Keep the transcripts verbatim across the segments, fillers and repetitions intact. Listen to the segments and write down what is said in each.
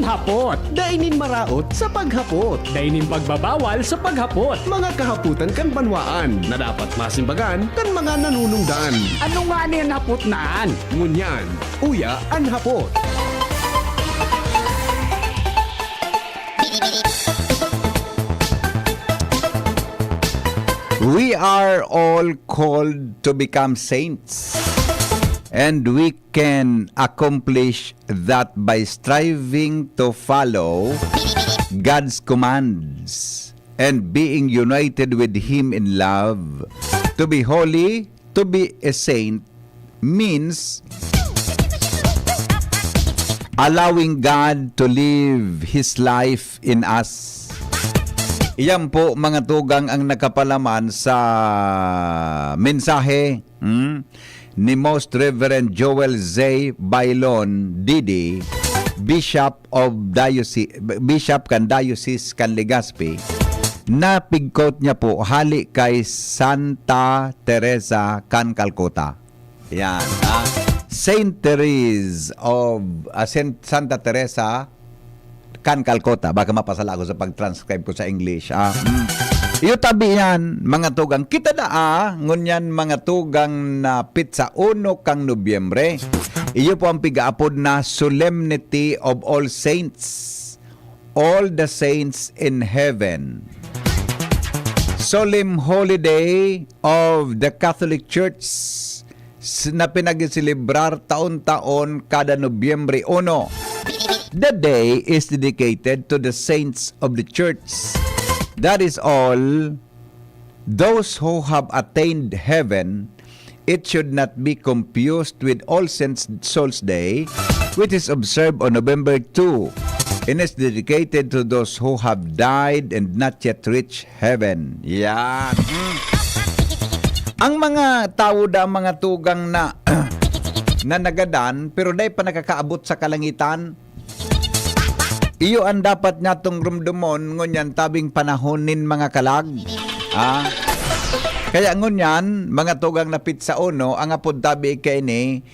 Hapot. Dai nin maraot sa paghapot. Dai nin pagbabawal sa paghapot. Mga kahapotan kan banwaan na dapat masimbagan kan mga nanunungdan. Ano nga nin hapot na an? Ngunyan, uya an hapot. We are all called to become saints. And we can accomplish that by striving to follow God's commands and being united with Him in love. To be holy, to be a saint, means allowing God to live His life in us. Iyan po, mga tugang, ang nakapalaman sa mensahe, hmm, ni Most Reverend Joel Z. Bailon, D D, Bishop of Diocese, Bishop kan Diocese kan Legazpi, na pig-quote niya po hali kay Santa Teresa kan Calcutta. Yan, ah. Saint Therese of, ah, Saint, Santa Teresa kan Calcutta. Baka mapasala ako sa pag-transcribe ko sa English, ah. Mm. Iyo tabi yan, mga tugang. Kita na, ah, ngunyan, mga tugang, na petsa uno kan Nobyembre. Iyo po ang pigaapod na Solemnity of All Saints. All the Saints in Heaven. Solemn Holiday of the Catholic Church s-, na pinagselebrar taon-taon kada Nobyembre uno. The day is dedicated to the saints of the church. That is all. Those who have attained heaven, it should not be confused with All Saints Souls Day, which is observed on November two, and is dedicated to those who have died and not yet reached heaven. Yan. Mm. Ang mga tawo da, mga tugang, na, na nagadan, pero dai pa nakakaabot sa kalangitan, iyo an dapat nyatong rumdomon ngunyan tabing panahon nin mga kalag. Ah? Kaya ngunyan, mga tugang, na petsa uno, ang apod tabi kaini,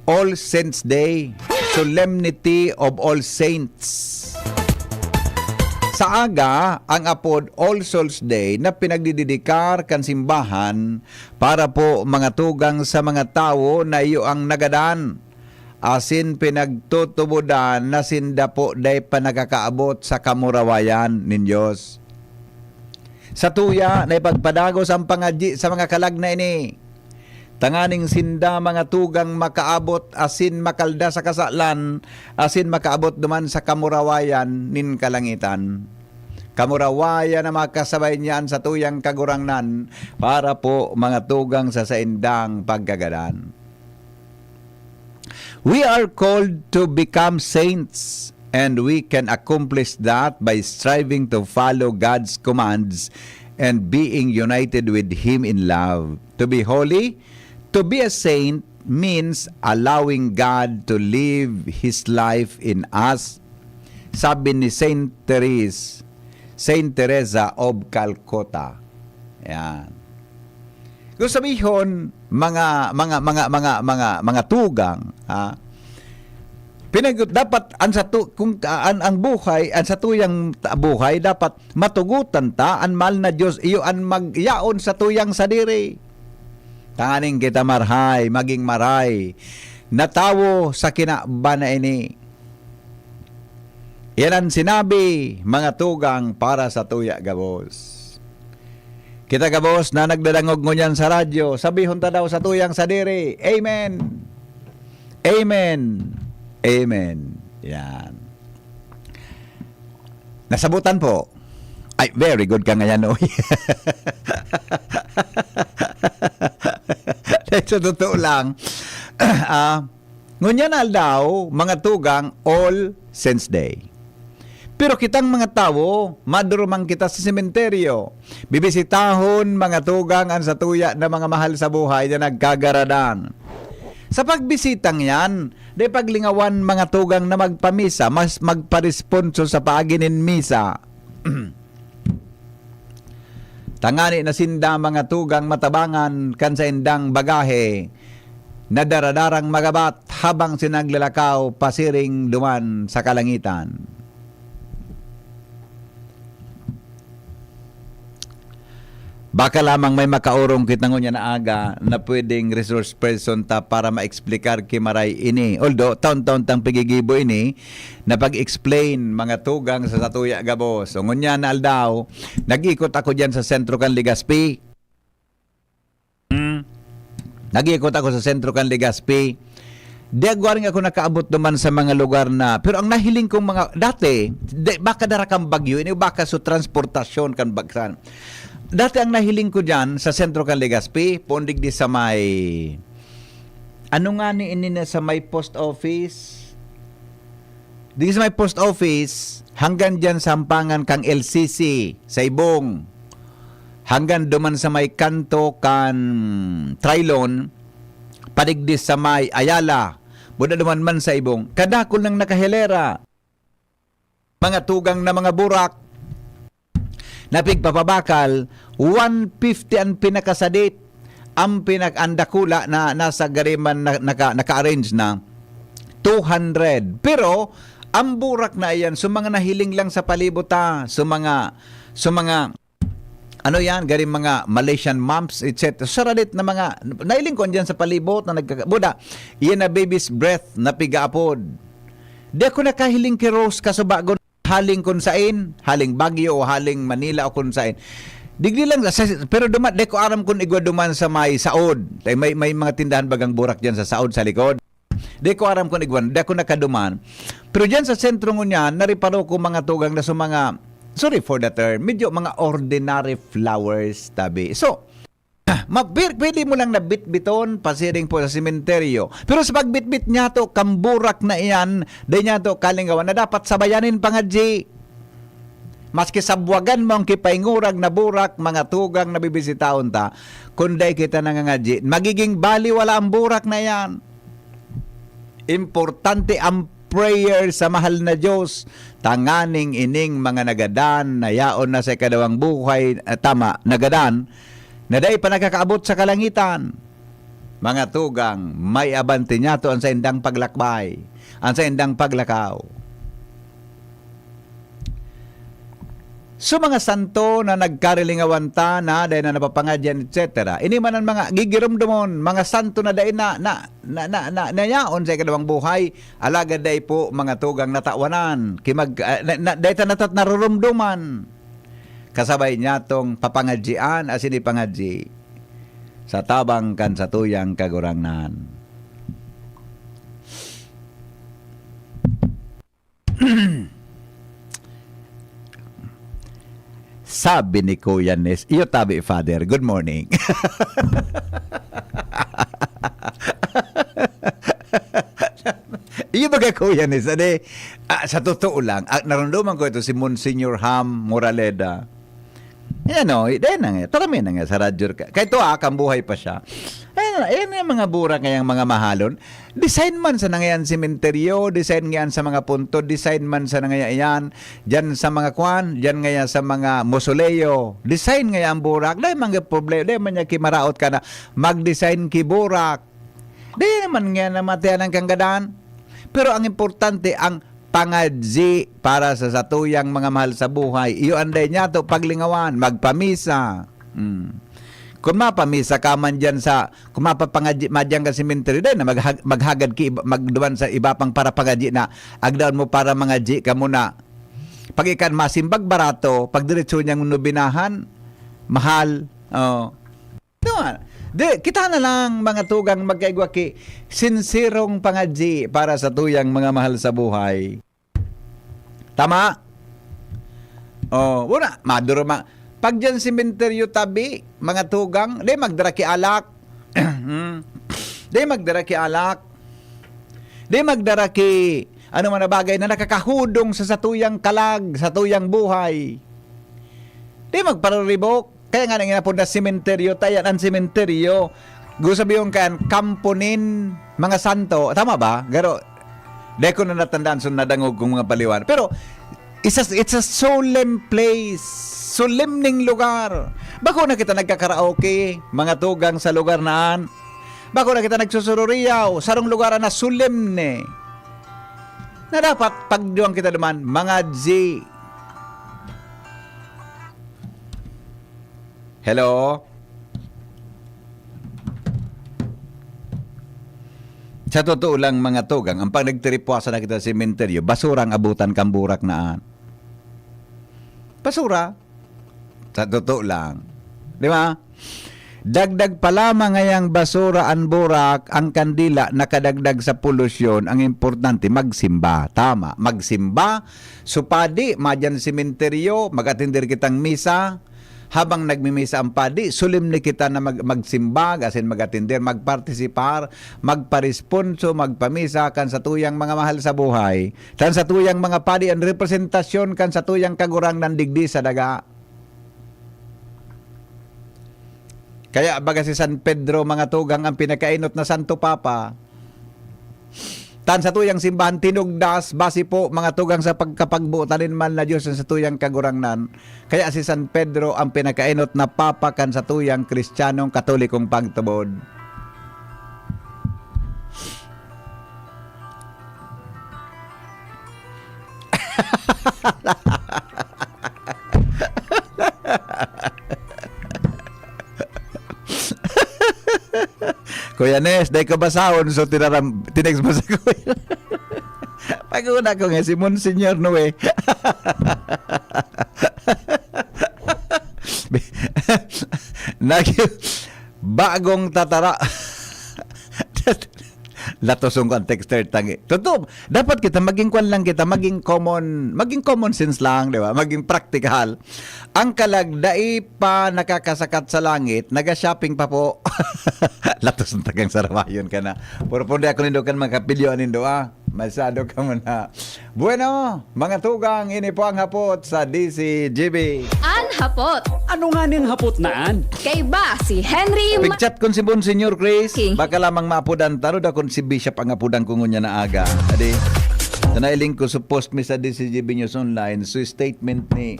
All Saints Day, Solemnity of All Saints. Sa aga, ang apod All Souls Day na pinagdididikar kan simbahan para po, mga tugang, sa mga tawo na iyo ang nagadan, asin pinagtutubodan na sinda po dai pa nakakaabot sa kamurawayan nin Dios. Satuya na ipagpadagos ang pangadyi sa mga kalag na ini, tanganing sinda, mga tugang, makaabot asin makalda sa kasalan, asin makaabot duman sa kamurawayan nin kalangitan. Kamurawayan na makasabay niya an satuyang Kagurangnan para po, mga tugang, sa saindang pagkagadan. We are called to become saints, and we can accomplish that by striving to follow God's commands and being united with Him in love. To be holy, to be a saint, means allowing God to live His life in us. Sabi ni Saint Therese, Saint Teresa of Calcutta. Yan. Kung sabihon, mga, mga, mga, mga, mga, mga tugang, ha? Pinag-, dapat ang satu-, kung, ah, ang, ang buhay, ang satuyang ta-, buhay, dapat matugotan ta, ang mahal na Dios, iyo ang magyaon satuyang sadiri. Tanganing kita marhay, maging maray na tawo sa kinaban na ini. Yan ang sinabi, mga tugang, para sa tuya gabos. Kita gabos na nagdadangog ngunyan sa radyo, sabihon ta daw sa tuyang sadiri, "Amen! Amen! Amen!" Yan. Nasabutan po. Ay, very good ka ngayon, oy. Sa totoo lang, ah, ngunyan na aldaw, mga tugang, All Saints Day. Pero kitang mga tawo, madurumang kita sa sementeryo. Bibisitahon, mga tugang, ang satuya na mga mahal sa buhay na nagkagaradan. Sa pagbisitang yan, dai paglingawan, mga tugang, na magpamisa, mas magparesponso sa paagi nin misa. Tangani na sinda, mga tugang, matabangan kan saindang bagahe, na daradarang magabat habang sinaglalakaw pasiring duman sa kalangitan. Baka lamang may makaorong kita ngunyan na aga na pwedeng resource person ta para maeksplikar ki Maray ini. Although, taon-taon tang pigigibo ini na pag-explain mga tugang sa satuya gabos. So, ngunyan na aldaw, nag-ikot ako diyan sa sentro kan Legazpi. Hmm. Nag-ikot ako sa sentro kan Legazpi. Di agwaring ako nakaabot naman sa mga lugar na, pero ang nahiling kong mga, dati, di, baka dara kan bagyo, ini baka sa transportasyon kan bagsan. Dati ang nahiling ko dyan sa sentro kan Legazpi, pundig di sa may, ano nga ni ini na sa may post office? Di sa may post office, hanggang dyan sa hampangan kang L C C, sa Ibong. Hanggang duman sa may kanto kan Trilon, padigdi sa may Ayala. Buda duman man sa Ibong. Kadakul nang nakahilera. Mga tugang na mga burak. Na pigpapabakal, one fifty ang pinakasadit, ang pinak-, ang dakula na nasa gariman na, naka, naka-arrange na, two hundred. Pero, ang burak na iyan, so mga nahiling lang sa palibot, ha, so mga, so mga, ano yan, garing mga Malaysian mumps, et cetera. Saradit na mga, nailing ko andyan sa palibot na nagkaka-, buda, iyan na baby's breath na pigaapod. Di ako nakahiling ki Rose Kasubagon. Haling kun sain, haling Baguio o haling Manila o kun sain. Digdi lang, sa, pero duma-, di ko aram kun igwa duman sa may saod. Tay may, may mga tindahan bagang burak diyan sa saod, sa likod. Di ko aram kun igwa, di ako nakaduman. Pero diyan sa sentro ngunyan, nariparo ko mga tugang na sa mga, sorry for the term, medyo mga ordinary flowers, tabi. So, ma-, pir-, pwede mo lang nabitbiton, pasiring po sa sementeryo. Pero sa pagbitbit niyato, kan burak na iyan, dai niyato kalingawan na dapat sabayan nin pangadyi. Maski sabwagan mo ang kipaingurag na burak, mga tugang na bibisitahon ta, kun dai kita nangangadyi, magiging baliwala ang burak na iyan. Importante ang prayer sa mahal na Diyos, tanganing ining mga nagadan na yaon na sa ikadawang buhay, ah, tama, nagadan, na dai pa nakakaabot sa kalangitan. Mga tugang, may abante niyato ang saindang paglakbay, ang saindang paglakaw. So, mga santo na nagkarilingawan ta na, dai na napapangadyan, et cetera. Ini man ang mga gigiromdomon, mga santo na dai na, na, na, na, na, nayaon sa ikadawang buhay, alagad dai po mga tugang natawanan, ki mag-, ah, na, na, dai ta natat narurumduman. Kasabay niyatong papangadyian asin ipangadyi sa tabang kan satuyang Kagurangnan. Sabi ni Kuya Nes, iyo tabi, Father. Good morning. Iyo baga, Kuya Nes, ade, ah, sa totoo lang, ah, naramdaman ko ito si Monsignor Ham Moraleda. Yan o, dahil na nga, tarami na nga sa radyo ka. Kahit to, ah, kan buhay pa siya. Ayan, ayan yung mga burak ngayang mga mahalon. Design man sa nangayan sementeryo, design ngayan sa mga punto, design man sa nangayan, dyan sa mga kwan, dyan ngaya sa mga mausoleo. Design ngaya ang burak. Dahil mga problema, dahil man niya kimaraot ka na mag-design ki burak. Dahil naman nga namatayan ang kanggadan. Pero ang importante, ang pangadyi para sa satuyang mga mahal sa buhay. Iyo anday niyato paglingawan, magpamisa. Hmm. Kung mapamisa ka man dyan sa, kung mapapangadyi, madyan ka sementeryo, dahil na maghag-, maghagad ki iba, magduman sa iba pang para pangadyi na, agdaon mo para mangadyi ka muna. Pag ikan masimbag barato, pag diretso niyang nobinahan, mahal. Oh. Di ba? Di, kita na lang, mga tugang, magkaigwa ki sinserong pangadyi para sa tuyang mga mahal sa buhay. Tama? Oh, wala, maduro ma-, pag dyan sementeryo tabi, mga tugang, di magdara ki alak. Hmm. Di magdara ki alak. Di magdara ki ano man na bagay na nakakahudong sa satuyang kalag, satuyang buhay. Di magparuribok. Kaya nga nang inapod na sementeryo, tayan ang sementeryo. Gusto sabihin kan kampo nin mga santo. Tama ba? Garo, di ko na natandaan, so nadangog kong mga paliwan. Pero, it's a, it's a solemn place. Solemneng lugar. Bako na kita nagkakaraoke, mga tugang sa lugar na an. Bako na kita nagsusururiyaw, sarong lugar na solemne. Na dapat pagduwang kita duman, mga G. Hello? Sa totoo lang, mga tugang, ang pag nagtiripwasa na kita sa sementeryo, basura ang abutan kan burak na an. Basura. Sa totoo lang. Di ba? Dagdag pa lamang ngayang basura an burak, ang kandila nakadagdag sa polusyon. Ang importante, magsimba. Tama, magsimba. So, padi, madyan sa sementeryo, mag-atender kitang misa. Habang nagmimisa ang padi, solemne kita na mag-, magsimba, asin mag-atender, magpartisipar, magparesponso, magpamisa kan satuyang mga mahal sa buhay. Kan satuyang mga padi, ang representasyon kan satuyang Kagurangnan digdi sa daga. Kaya baga si San Pedro, mga tugang, ang pinakaenot na Santo Papa. Tan satuyang simbahan tinugdas, basi po, mga tugang, sa pagkapagbotan nin mahal na Diyos, ang satuyang Kagurangnan. Kaya si San Pedro ang pinakaenot na papa kan satuyang Kristiyanong Katolikong pagtubod. Kuya Nes, dai ka basahon, so tinaram-, tinext mo sa kuya. Pag-una ko nga, si Monsignor Noe. Nag-, bagong tatara. Latoson ko ang texter tangi. Totoo, dapat kita maging kwan lang kita, maging common, maging common sense lang, di ba? Maging practical. Ang kalag, dai pa nakakasakat sa langit, naga-shopping pa po. Latos ng tagang sarawayon ka na. Puro po di ako nindo kan mga kapilyo nindo, ah. Masyado ka mo na. Bueno, mga tugang, ini po ang hapot sa D C G B. An hapot. Ano nga ning hapot na an? Kaiba si Henry Ma- Pigchat kun si Monsignor Chris, King. Baka lamang maapodan ta, no, da kun si Bishop ang apodan ko ngunya na aga. Adi, sa nailing ko sa post mi sa D C G B News Online, so statement ni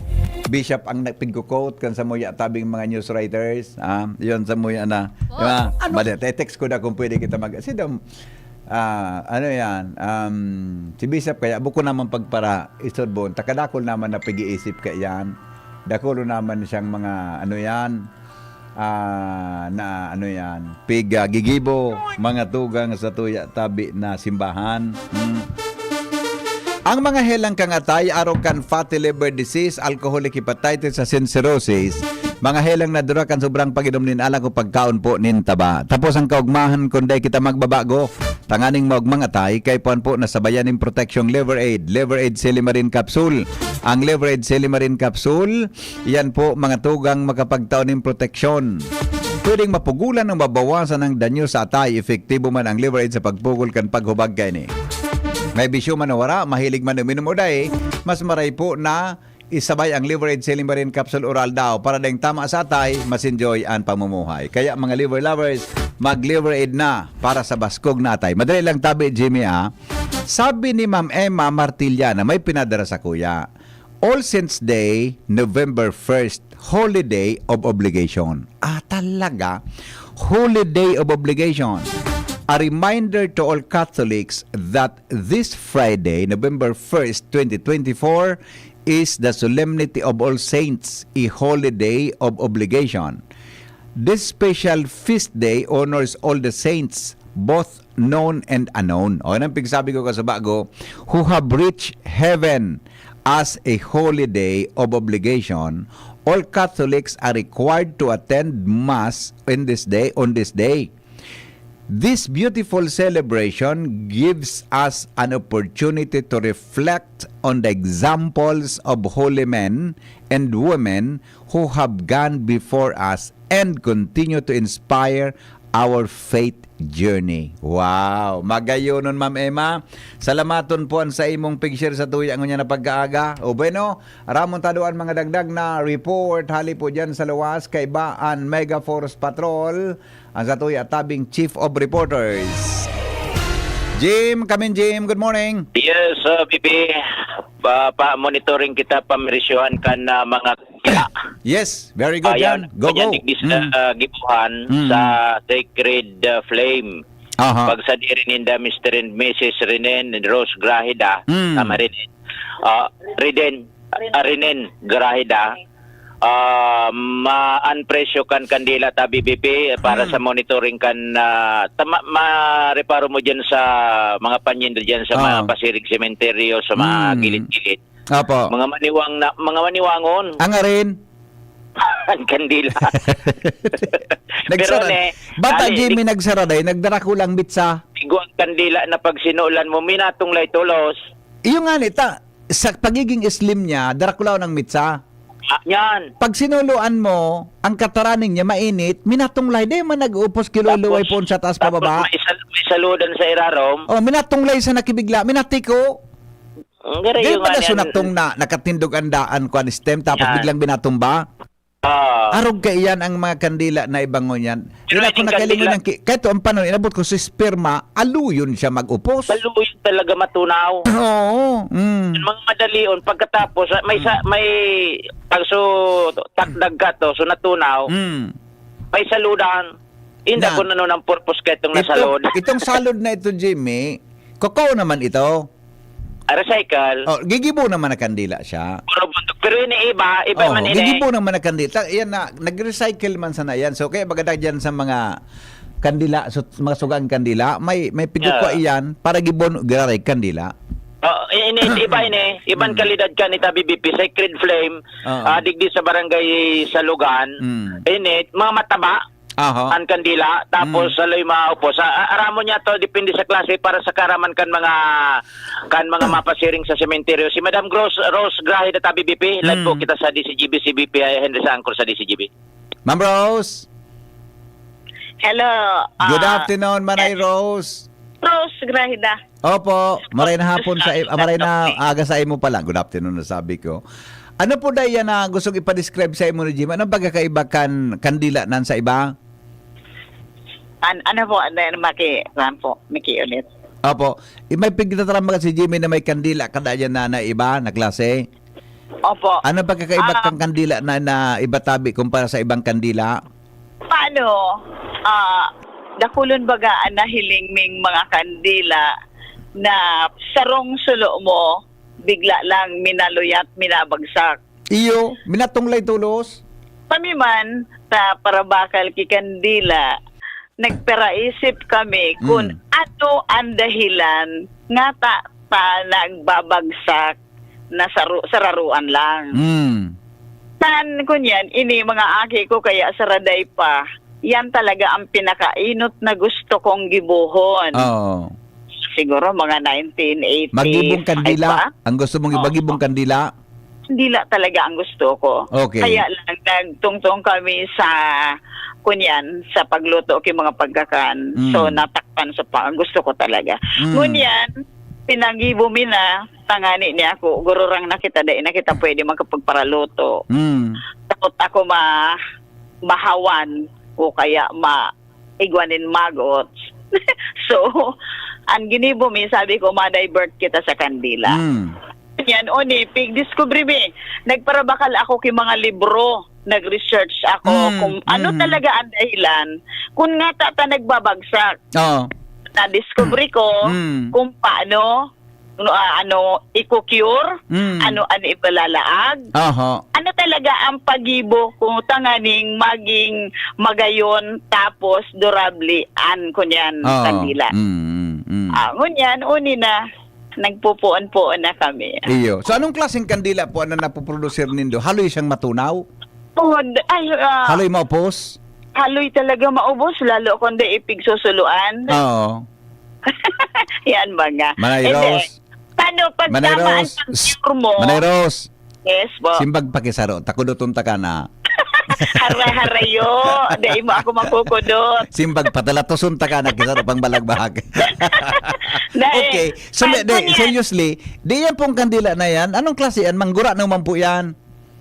Bishop ang nagpigko-quote kan samuya tabing mga news writers. Ah, yun, samuya na. Oh, di ba? Ano? Mali, te-, text ko da kung pwede kita mag-, si Dom, ah, ano yan, um, si Bishop kaya buko naman pagpara, isorbon, takadakol naman na pag-iisip ka yan. Dakolo naman siyang mga, ano yan, ah, na, ano yan, pig, ah, gigibo, mga tugang sa tuya tabi na simbahan. Hmm. Ang mga helang kan atay, arog kan fatty liver disease, alcoholic hepatitis, asin cirrhosis, mga helang na dura kan sobrang pag-inom nin alak o pagkaon po nin taba. Tapos ang kaugmahan, kun dai kita magbabago, tanganing maugmang atay, kaipuhan po na sabayan nin proteksyong Liver Aid, Liver Aid Silimarin Capsule. Ang Liver Aid Silimarin Capsule, iyan po, mga tugang makapagtao nin proteksyon. Pwedeng mapugulan o mabawasan ang danyo sa atay. Epektibo man ang Liver Aid sa pagpugol kan paghubag kaini. May bisyo man o wara, mahilig man uminom o dai, mas maray po na isabay ang Liver Aid Silimarin Capsule Oral daw para daing tama sa atay, mas enjoy ang pamumuhay. Kaya, mga liver lovers, mag-Liver Aid na para sa baskog na atay. Madali lang tabi, Jimmy, ah. Sabi ni Ma'am Emma Martilla na may pinadara sa kuya, All Saints Day, November first, holiday of obligation. Ah, talaga? Holiday of obligation. A reminder to all Catholics that this Friday, November first, twenty twenty-four, is the Solemnity of All Saints, a holiday of obligation. This special feast day honors all the saints, both known and unknown. O, anong pigsabi ko kasubago? Who have reached heaven as a holiday of obligation. All Catholics are required to attend Mass in this day, on this day. This beautiful celebration gives us an opportunity to reflect on the examples of holy men and women who have gone before us and continue to inspire our faith journey. Wow! Magayonon, Ma'am Emma. Salamaton po an sa imong pig-share sa tuya ngunyan na pagkaaga. O bueno, ramon ta duan mga dagdag na report hali po dyan sa luwas. Kaiba an Mega Force Patrol, ang sa tuya tabing Chief of Reporters. Jim, come in, Jim. Good morning. Yes, uh, Bibi. Pa, pa-monitoring kita, pamirisyohan kan, ah, mga Yes, very good yan. Go, go. Digdi sa, ah, gibuhan sa Sacred, ah, Flame. Aha. Pagsadi ninda, Mister and Missus Renen and Rose Grahida, tama, Renen. Ah, Riden, ah, Renen Grahida. Ah, ma-, an presyo kan kandila ta, B B P, para sa monitoring kan, ah, ta-, ma-, mareparo mo diyan sa mga panyenda diyan sa mga pasiring sementeryo, sa mga gilid-gilid. Apo. Mga maniwang na, mga maniwangon. Ang arin? Ang kandila. Pero nagsara-, ne, Bata ali, Jimmy, di- nagsara day, nagdara ko lang mitsa. Igwa ang kandila na pag sinulan mo, minatunglay tolos. Iyo nga ni, ta-, sa pagiging slim niya, dara ko lang ng mitsa. Ah, yan. Pag sinuloan mo, ang kataraning niya mainit, minatunglay, di man nag-uupos, kiluluway. Tapos, poon sa taas tapos pababa. May sal-, may saludan sa irarom. Oh, minatunglay sa nakibigla, minatiko. Ang garayo. Di ba nga na niyan. Sunatong na, nakatindog ang daan, kwan, stem, tapos yan. Biglang binatumba? Ah. Arog kaiyan ang mga kandila na ibangon yan. Pero yun ako ining nakalingon kandila, ng ki-, kahit ang panon, inabot ko si sperma, aluyon siya mag-upos. Aluyon talaga matunaw. Oo, mm. Yung mga madalion, pagkatapos, ah, may sa-, Mm. may, pag so, takdag ka to, so natunaw, Mm. may saludan. Inda na. Kung ano nang purpose ka itong Ito, nasalod. Itong salod na ito, Jimmy, kakao naman ito. Ah, recycle. Oh, gigibo naman na kandila siya. Puro bundok. Pero ini iba, iba. Oh, man ini. Gigibo naman na kandila. Ta-, yan na, nag-recycle man sana yan. So, kaya maganda dyan sa mga kandila, so, mga sugang kandila, may, may pigkukwa. Yeah. Iyan para gibon, giraray kandila. Oh, ini, iba ini. Ibang kalidad ka ni Tabi B P, Sacred Flame, ah, digdi sa barangay Salugan. Mm. Ini, mga mataba. Aha. An kandila, tapos saloy maupos. Sa, a-, aramon niya to, depende sa klase, para sa karaman kan mga, kan mga mapasiring sa sementeryo. Si Madam Gross, Rose Grahe da Tabi B P, live po kita sa D C G B, si B P I Henry sa anchor sa D C G B. Ma'am Rose? Hello, good afternoon, Manay Rose. Rose Grahida. Opo, maray na hapon sa i-, ah, maray na aga sa imo pala. Good afternoon na sabi ko. Ano po da yan na gustong ipa-describe sa imo ni Jim? Anong pagkakaiba kan kandila nan sa iba? An-, ano po, ano yan, maki-, kuwan po, maki-unit. Opo. I-, may pigtataramagan si Jimmy na may kandila kada yan na, na iba na klase. Opo. Anong pagkakaiba kan kandila na, na iba tabi kumpara sa ibang kandila? Paano? Ah, dakulon baga an nahiling ming mga kandila na sarong sulo mo, bigla lang minaluyat, minabagsak. Iyo, minatunglay tolos. Kami man, sa parabakal ki kandila, nagparaisip kami kun ano an dahilan ngata ta nagbabagsak na saru-, sararuan lang. Mm. Tan, kunyan, ini mga aki ko kaya saraday pa, yan talaga ang pinakainot na gusto kong gibohon. Oo. Siguro mga nineteen eighty-five pa. Magibong kandila? Ang gusto mong ibagibong kandila? Kandila talaga ang gusto ko. Okay. Kaya lang, nagtungtong kami sa, kunyan, sa pagluto ki mga pagkakan. Mm. So, natakpan sa pa-, gusto ko talaga. Mm. Ngunyan, pinagibo mi na, tangani ni ako, gururang na kita, dai na kita pwede makapagparaluto. Mm. Takot ako ma-, mahawan o kaya ma-, igwa nin maggot. So, ang ginibo mi, sabi ko, ma-divert kita sa kandila. Mm. Yan, oni, pig-discovery mi. Nagparabakal ako ki mga libro. Nag-research ako kung ano talaga ang dahilan. Kung ngata ta nagbabagsak. Oo. Na-discovery ko kung paano, ano, ah, ano, i-cure, ano, ano ipalalaag. Aha. Ano talaga ang pagibo kung tanganing maging magayon tapos durable an kunyan kandila. Mm, mm, mm. Ah, ngunyan, uni na, nagpupuon-puon na kami. Iyo. So, anong klaseng kandila po ang napuprodusir nindo? Haloy siyang matunaw? Oh, d-, ay, ah, haloy maupos? Haloy talaga maubos, lalo kung di ipigsusuluan. Oo. Yan ba nga? Manay Rose. Paano pag Manay tama ang Rose. Pag-cure mo? Manay Rose. Yes po. Simbag pakisaro, takudoton ta ka na. Haray-harayo, dai mo ako makukudot. Simbag patalatoson ta ka na, kisaro pang balagbag. Dai. Okay, so, pag di, di, kunyan, seriously, di yan pong kandila na yan. Anong klase yan? Manggura naman po yan.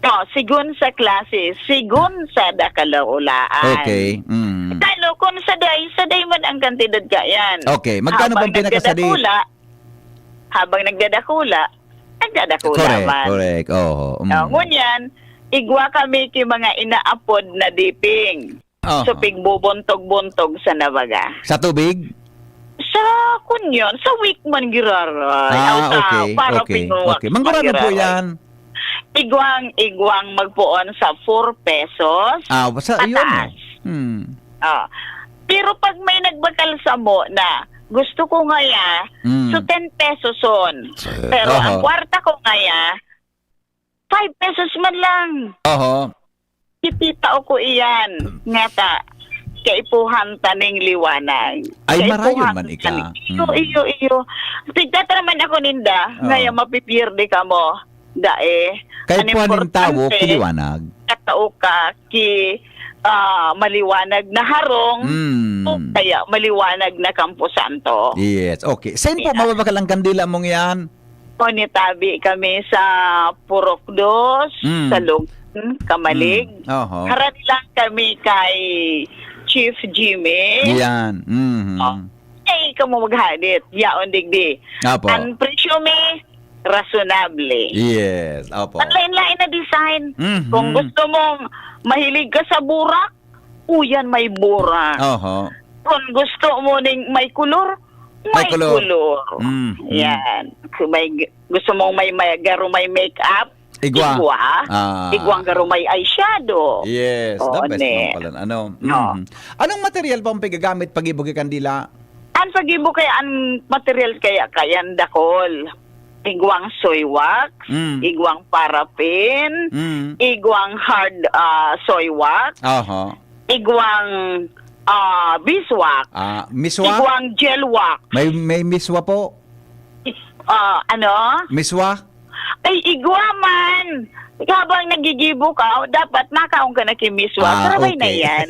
No, sigun sa klase, sigun sa dakal na ulaan. Okay. Mm. Tano, kung saday, saday man ang kantidad ka yan. Okay. Magkano bang pinakasadi? Habang nagdadakula, habang nagdadakula, nagdadakula man. Correct, correct. Oo. Mm. Oh, ngunyan, Igwa kami ki mga inaapod na diping. Aha. So, pigbubuntog-buntog sa nabaga. Sa tubig? Sa, kunyan, sa week man giraray. Ah, Aw, sa okay, para okay, pinuwak okay. Manggurano po giraray. Yan? Igwang, igwang magpoon sa four pesos. Ah, sa, yun, Pataas. Eh. Hmm. Ah. Pero pag may nagbakal samo na, "Gusto ko ngaya," Hmm. so ten pesos on. Sa, Pero aha. ang kwarta ko ngaya, five pesos man lang. Aha. Kipita ko iyan. Ngata, kaipuhan ta ning liwanag. Ay, Kaipuhan marayon man ta ika. ni-, iyo, Mm. iyo, iyo. Tigtatraman ako ninda, Oo. ngaya mapipierde ka mo. Dae. Kaipuhan Ang nin tawo, importante, kiliwanag. katao ka, ki, ah, maliwanag na harong, Mm. o kaya maliwanag na kamposanto. Yes, okay. Saan po Yeah. mababakal ang kandila mong yan? O, nitabi kami sa Purok Dos, Mm. sa Lugban, Camalig. Mm. Oho. Harani lang kami kay Chief Jimmy. Yan. Mhm. Oh. Ay, kamo maghadit. Yaon digdi. Apo. Ang presyo mi, rationable. Yes. Opo. Ang lain-lain na design. Mhm. Kung gusto mong mahilig ka sa burak, uyan may burak. Oho. Kung gusto mo ning may kulor, May may kulor. kulor. Mhm. Yan. Kung may, gusto mong may, may, garo may make-up, Igwa. igwa. Ah. Igwang garo may eyeshadow. Yes, Oo, the best ne. naman pala. Ano? No. Mhm. Anong material po ang pigagamit pag-ibo ki kandila? Ang pag-ibo kaya, ang material kaya, kaya ang dakol. Igwang soy wax, Mm. igwang paraffin, Mm. igwang hard, ah, soy wax, Aha. igwang, ah, beeswax, Ah, miswa? igwang gel wax. May, may miswa po? Ah, ano? Miswa? Ay, igwa man. Habang nagigibo ka, dapat makaon ka na ki miswa. Ah, Sarabay na okay. yan.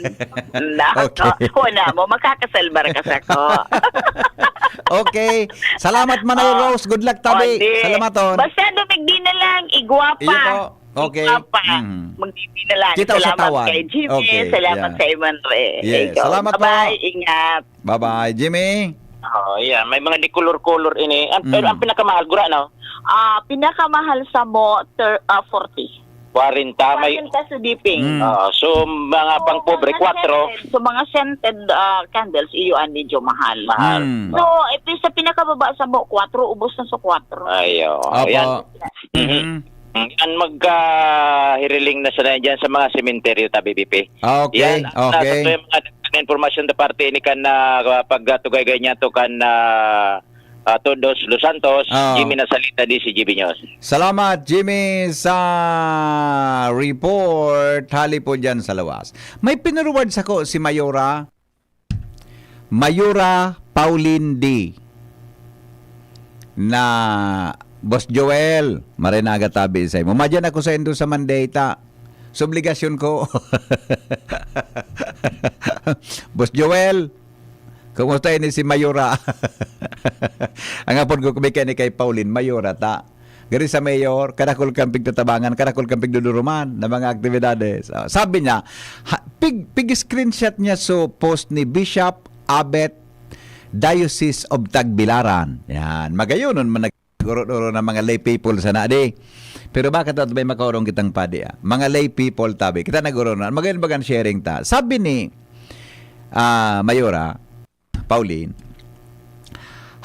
Na, Okay. Ako na mo, makakasalbar ka sa ko. Okay. Salamat, Manay Ah, Rose. Good luck, tabi. o, di. Salamaton. Basta dumigdi na lang, igwa Iyo pa. po. Okay. Igwa pa. Mm. Magdigdi na lang. Kita ko sa Salamat tawan. kay Jimmy. Okay, Salamat yeah. sa Iman Re. Yes. Ikaw. Salamat po. Bye-bye. Ingat. Bye-bye, Jimmy. Oh, yeah. May mga di color-color ini. Ang, pero Mm. ang pinakamahal, gura, no? Ah, pinakamahal sa mo, ter-, ah, forty. Kwarenta, may Kwarenta sa dipping. Mm. Ah, so, mga pang pobre, mga kwatro. scented, so, mga scented, ah, candles, iyo ang medyo mahal. Mahal. Mm. So, ito sa pinakababa sa mo, kwatro, ubos na sa kwatro. Ay, oo. Opo. Yan. Mhm. Mm. Yan, magkahiriling na sana dyan sa mga sementeryo, tabi, Pipi. Ah, okay, Yan, ang okay. nasa to yung mga impormasyon da parte ni kan, ah, pagtugay ganyan to kan, ah, ah, Todos Los Santos, Oo. Jimmy Nasalita, D C G B News. Salamat, Jimmy, sa report. Hali po dyan sa lawas. May pinurward sako si Mayora. Mayora Pauline D. Na, "Boss Joel, maray na aga tabi sa imo. Madyan ako sa indo sa Mandeta. Sa obligasyon ko." Boss Joel, kumusta ini si Mayora? Ang apod ko, kumikay ni kay Pauline, Mayora ta. Gari sa mayor, kadakol kang pigtatabangan, kadakol kang pigduduruman na mga aktibidades. Ah, sabi niya, ha, pig, pig-screenshot niya so post ni Bishop Abet, Diocese of Tagbilaran. Yan. Magayonon man nag-oro-oro na mga lay people sana di. Pero bakit at may makaurong kitang padi, ah? Mga lay people, tabi. Kita nag-oro na. Magayon bagan sharing ta. Sabi ni, ah, Mayora, Pauline,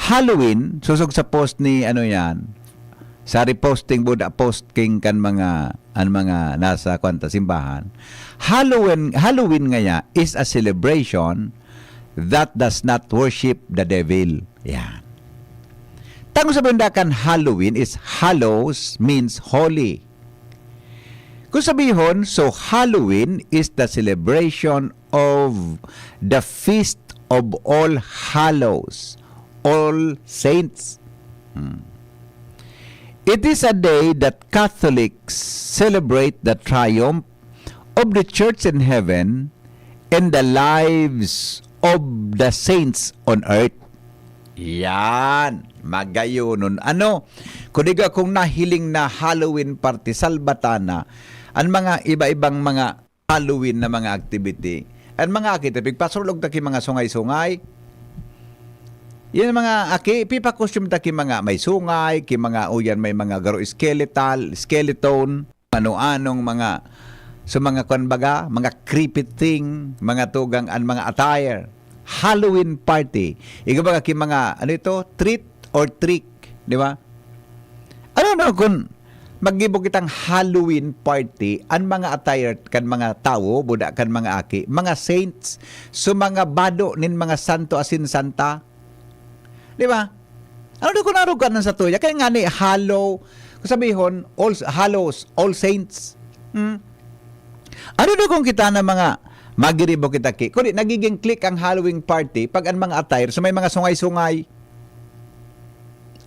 Halloween, sosog sa post ni ano yan, sa reposting, buda posting kan mga, an mga nasa, kwan ta, simbahan. Halloween, Halloween ngaya is a celebration that does not worship the devil. Yan. Tang sabihin da kan Halloween is hallows means holy. Kung sabihon, so Halloween is the celebration of the Feast of All Hallows, All Saints. Hmm. It is a day that Catholics celebrate the triumph of the Church in heaven and the lives of the saints on earth. Yan. Magayonon. Ano? Kudiga kung nahiling na Halloween party, salbatana, an mga iba-ibang mga Halloween na mga activity. An mga aki, ta, pigpasurlog ta ki mga sungay-sungay. Yan mga aki, pipakostume ta ki mga may sungay, ki mga uyan may mga garo skeletal, skeleton. ano-anong mga, so mga kwan baga, mga creepy thing, mga tugang an mga attire. Halloween party. Iga baga ki mga, ano ito? Treat or trick, di ba? Ano na kung maggibo kitang Halloween party, an mga attire kan mga tawo, buda kan mga aki, mga saints, so mga bado nin mga santo asin santa, di ba? Ano na kung narog ka na sa tuya? Kaya nga ni Hallow, kung sabihon, All Hallows, All Saints. Hmm? Ano na kung kita na mga magiribo kita ki? Kundi nagiging click ang Halloween party pag ang mga attire, so may mga sungay-sungay.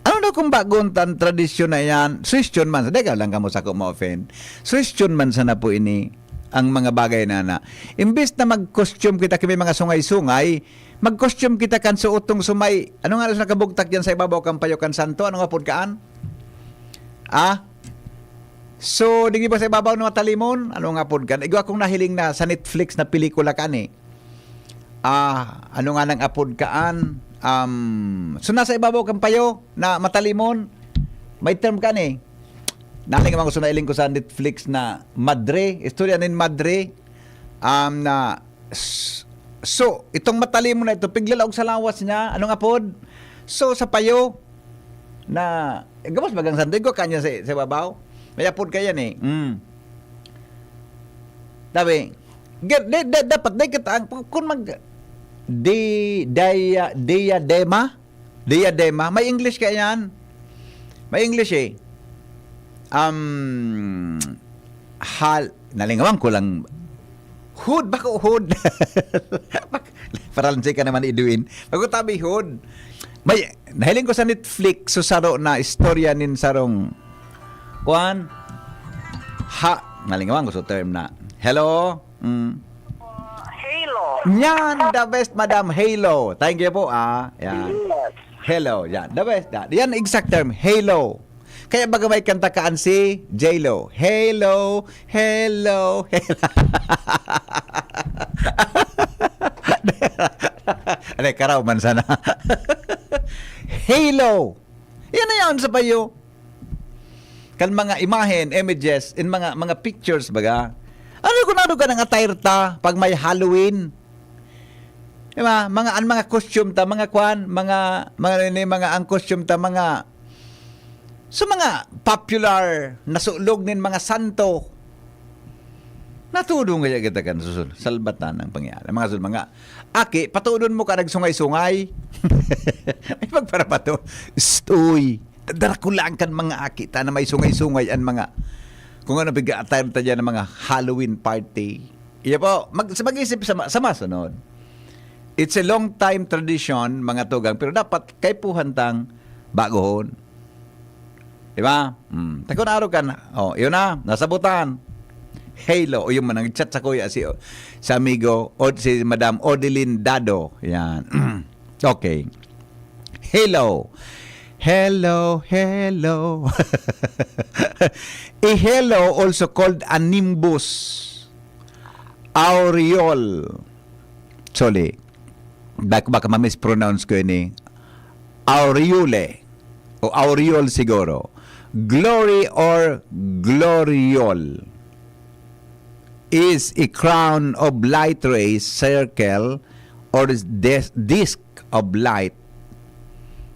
Ano na kung bagon tan tradisyon na yan? Suggestion man, deka lang kamo sa ko ma-offend. Suggestion man sana po ini ang mga bagay na na. Imbes na mag-costume kita kay may mga sungay-sungay, mag-costume kita kan suotong sumay. Ano nga sa nakabugtak yan sa ibabaw kan payo kan santo? Ano nga pod kaan? Ah? So, di ba sa ibabaw ng matalimon? Ano nga pod kan? Igwa kong nahiling na sa Netflix na pelikula kan eh. Ah, ano nga nang apod kaan? Um, so, nasa ibabaw kan payo na matalimon, may term kan eh. Naling mga gusto na iling ko sa Netflix na madre, istorya nin madre, um, na, s- so, itong matalimon na ito, piglalaog sa lawas niya, anong apod? So, sa payo, na, eh, gabos bagang santo, igwa kanya sa, sa babaw. May apod ka yan eh. Mm. Sabi, ga- de- de- dapat, de kita, ang, kung mag, di, dia, diadema, diadema, may English ka yan. May English eh. Um, hal, nalingawan ko lang. Hood, bako hood. Paralansi ka naman, Edwin. Pag-utabi hood, may, nahiling ko sa Netflix, so saro na istorya nin sarong, kuan, ha, nalingawan ko sa term na, hello? Mm. Halo. Yan, the best, Madam Halo. Thank you po, ah. Yan. Yes. Hello, yan. The best, yan. Yan exact term, Halo. Kaya baga may kanta kaan si J-Lo. Hello, hello, hello. Ano, karaw man sana. Halo. Yan na yan sa payo. Kan mga imahen, images, in mga mga pictures baga. Ano kung ano ka nang attire ta pag may Halloween? Di ba? Mga, ang mga costume ta, mga kwan, mga, mga, ano yun, mga, ang costume ta, mga, sa mga popular na sulog nin mga santo. Natudong kaya kita kan susun, salbatan ang pangyari. Mga sun, mga, aki, patudon mo ka nagsungay-sungay. May pagparapato. Stoy. Darakulaan kan mga aki ta na may sungay-sungay ang mga, kung ano, piga-attire ta dyan ng mga Halloween party. Iya po, mag, sa mag-isip sa, ma- sa masunod. It's a long time tradition, mga tugang, pero dapat kaipuhan tang bagohon. Di ba? Hmm. Takon araw ka na. Oh, yun na, nasabutan. Halo, o yung manang chat sa kuya si, sa amigo, o si Madam Odeline Dado. Yan. Okay. Halo. Hello, hello. A halo, also called a nimbus, aureole. Sorry. Bak baka ma-mispronounce ko ini. Aureole. O aureole siguro. Glory or gloriole is a crown of light rays, circle, or dis- disc of light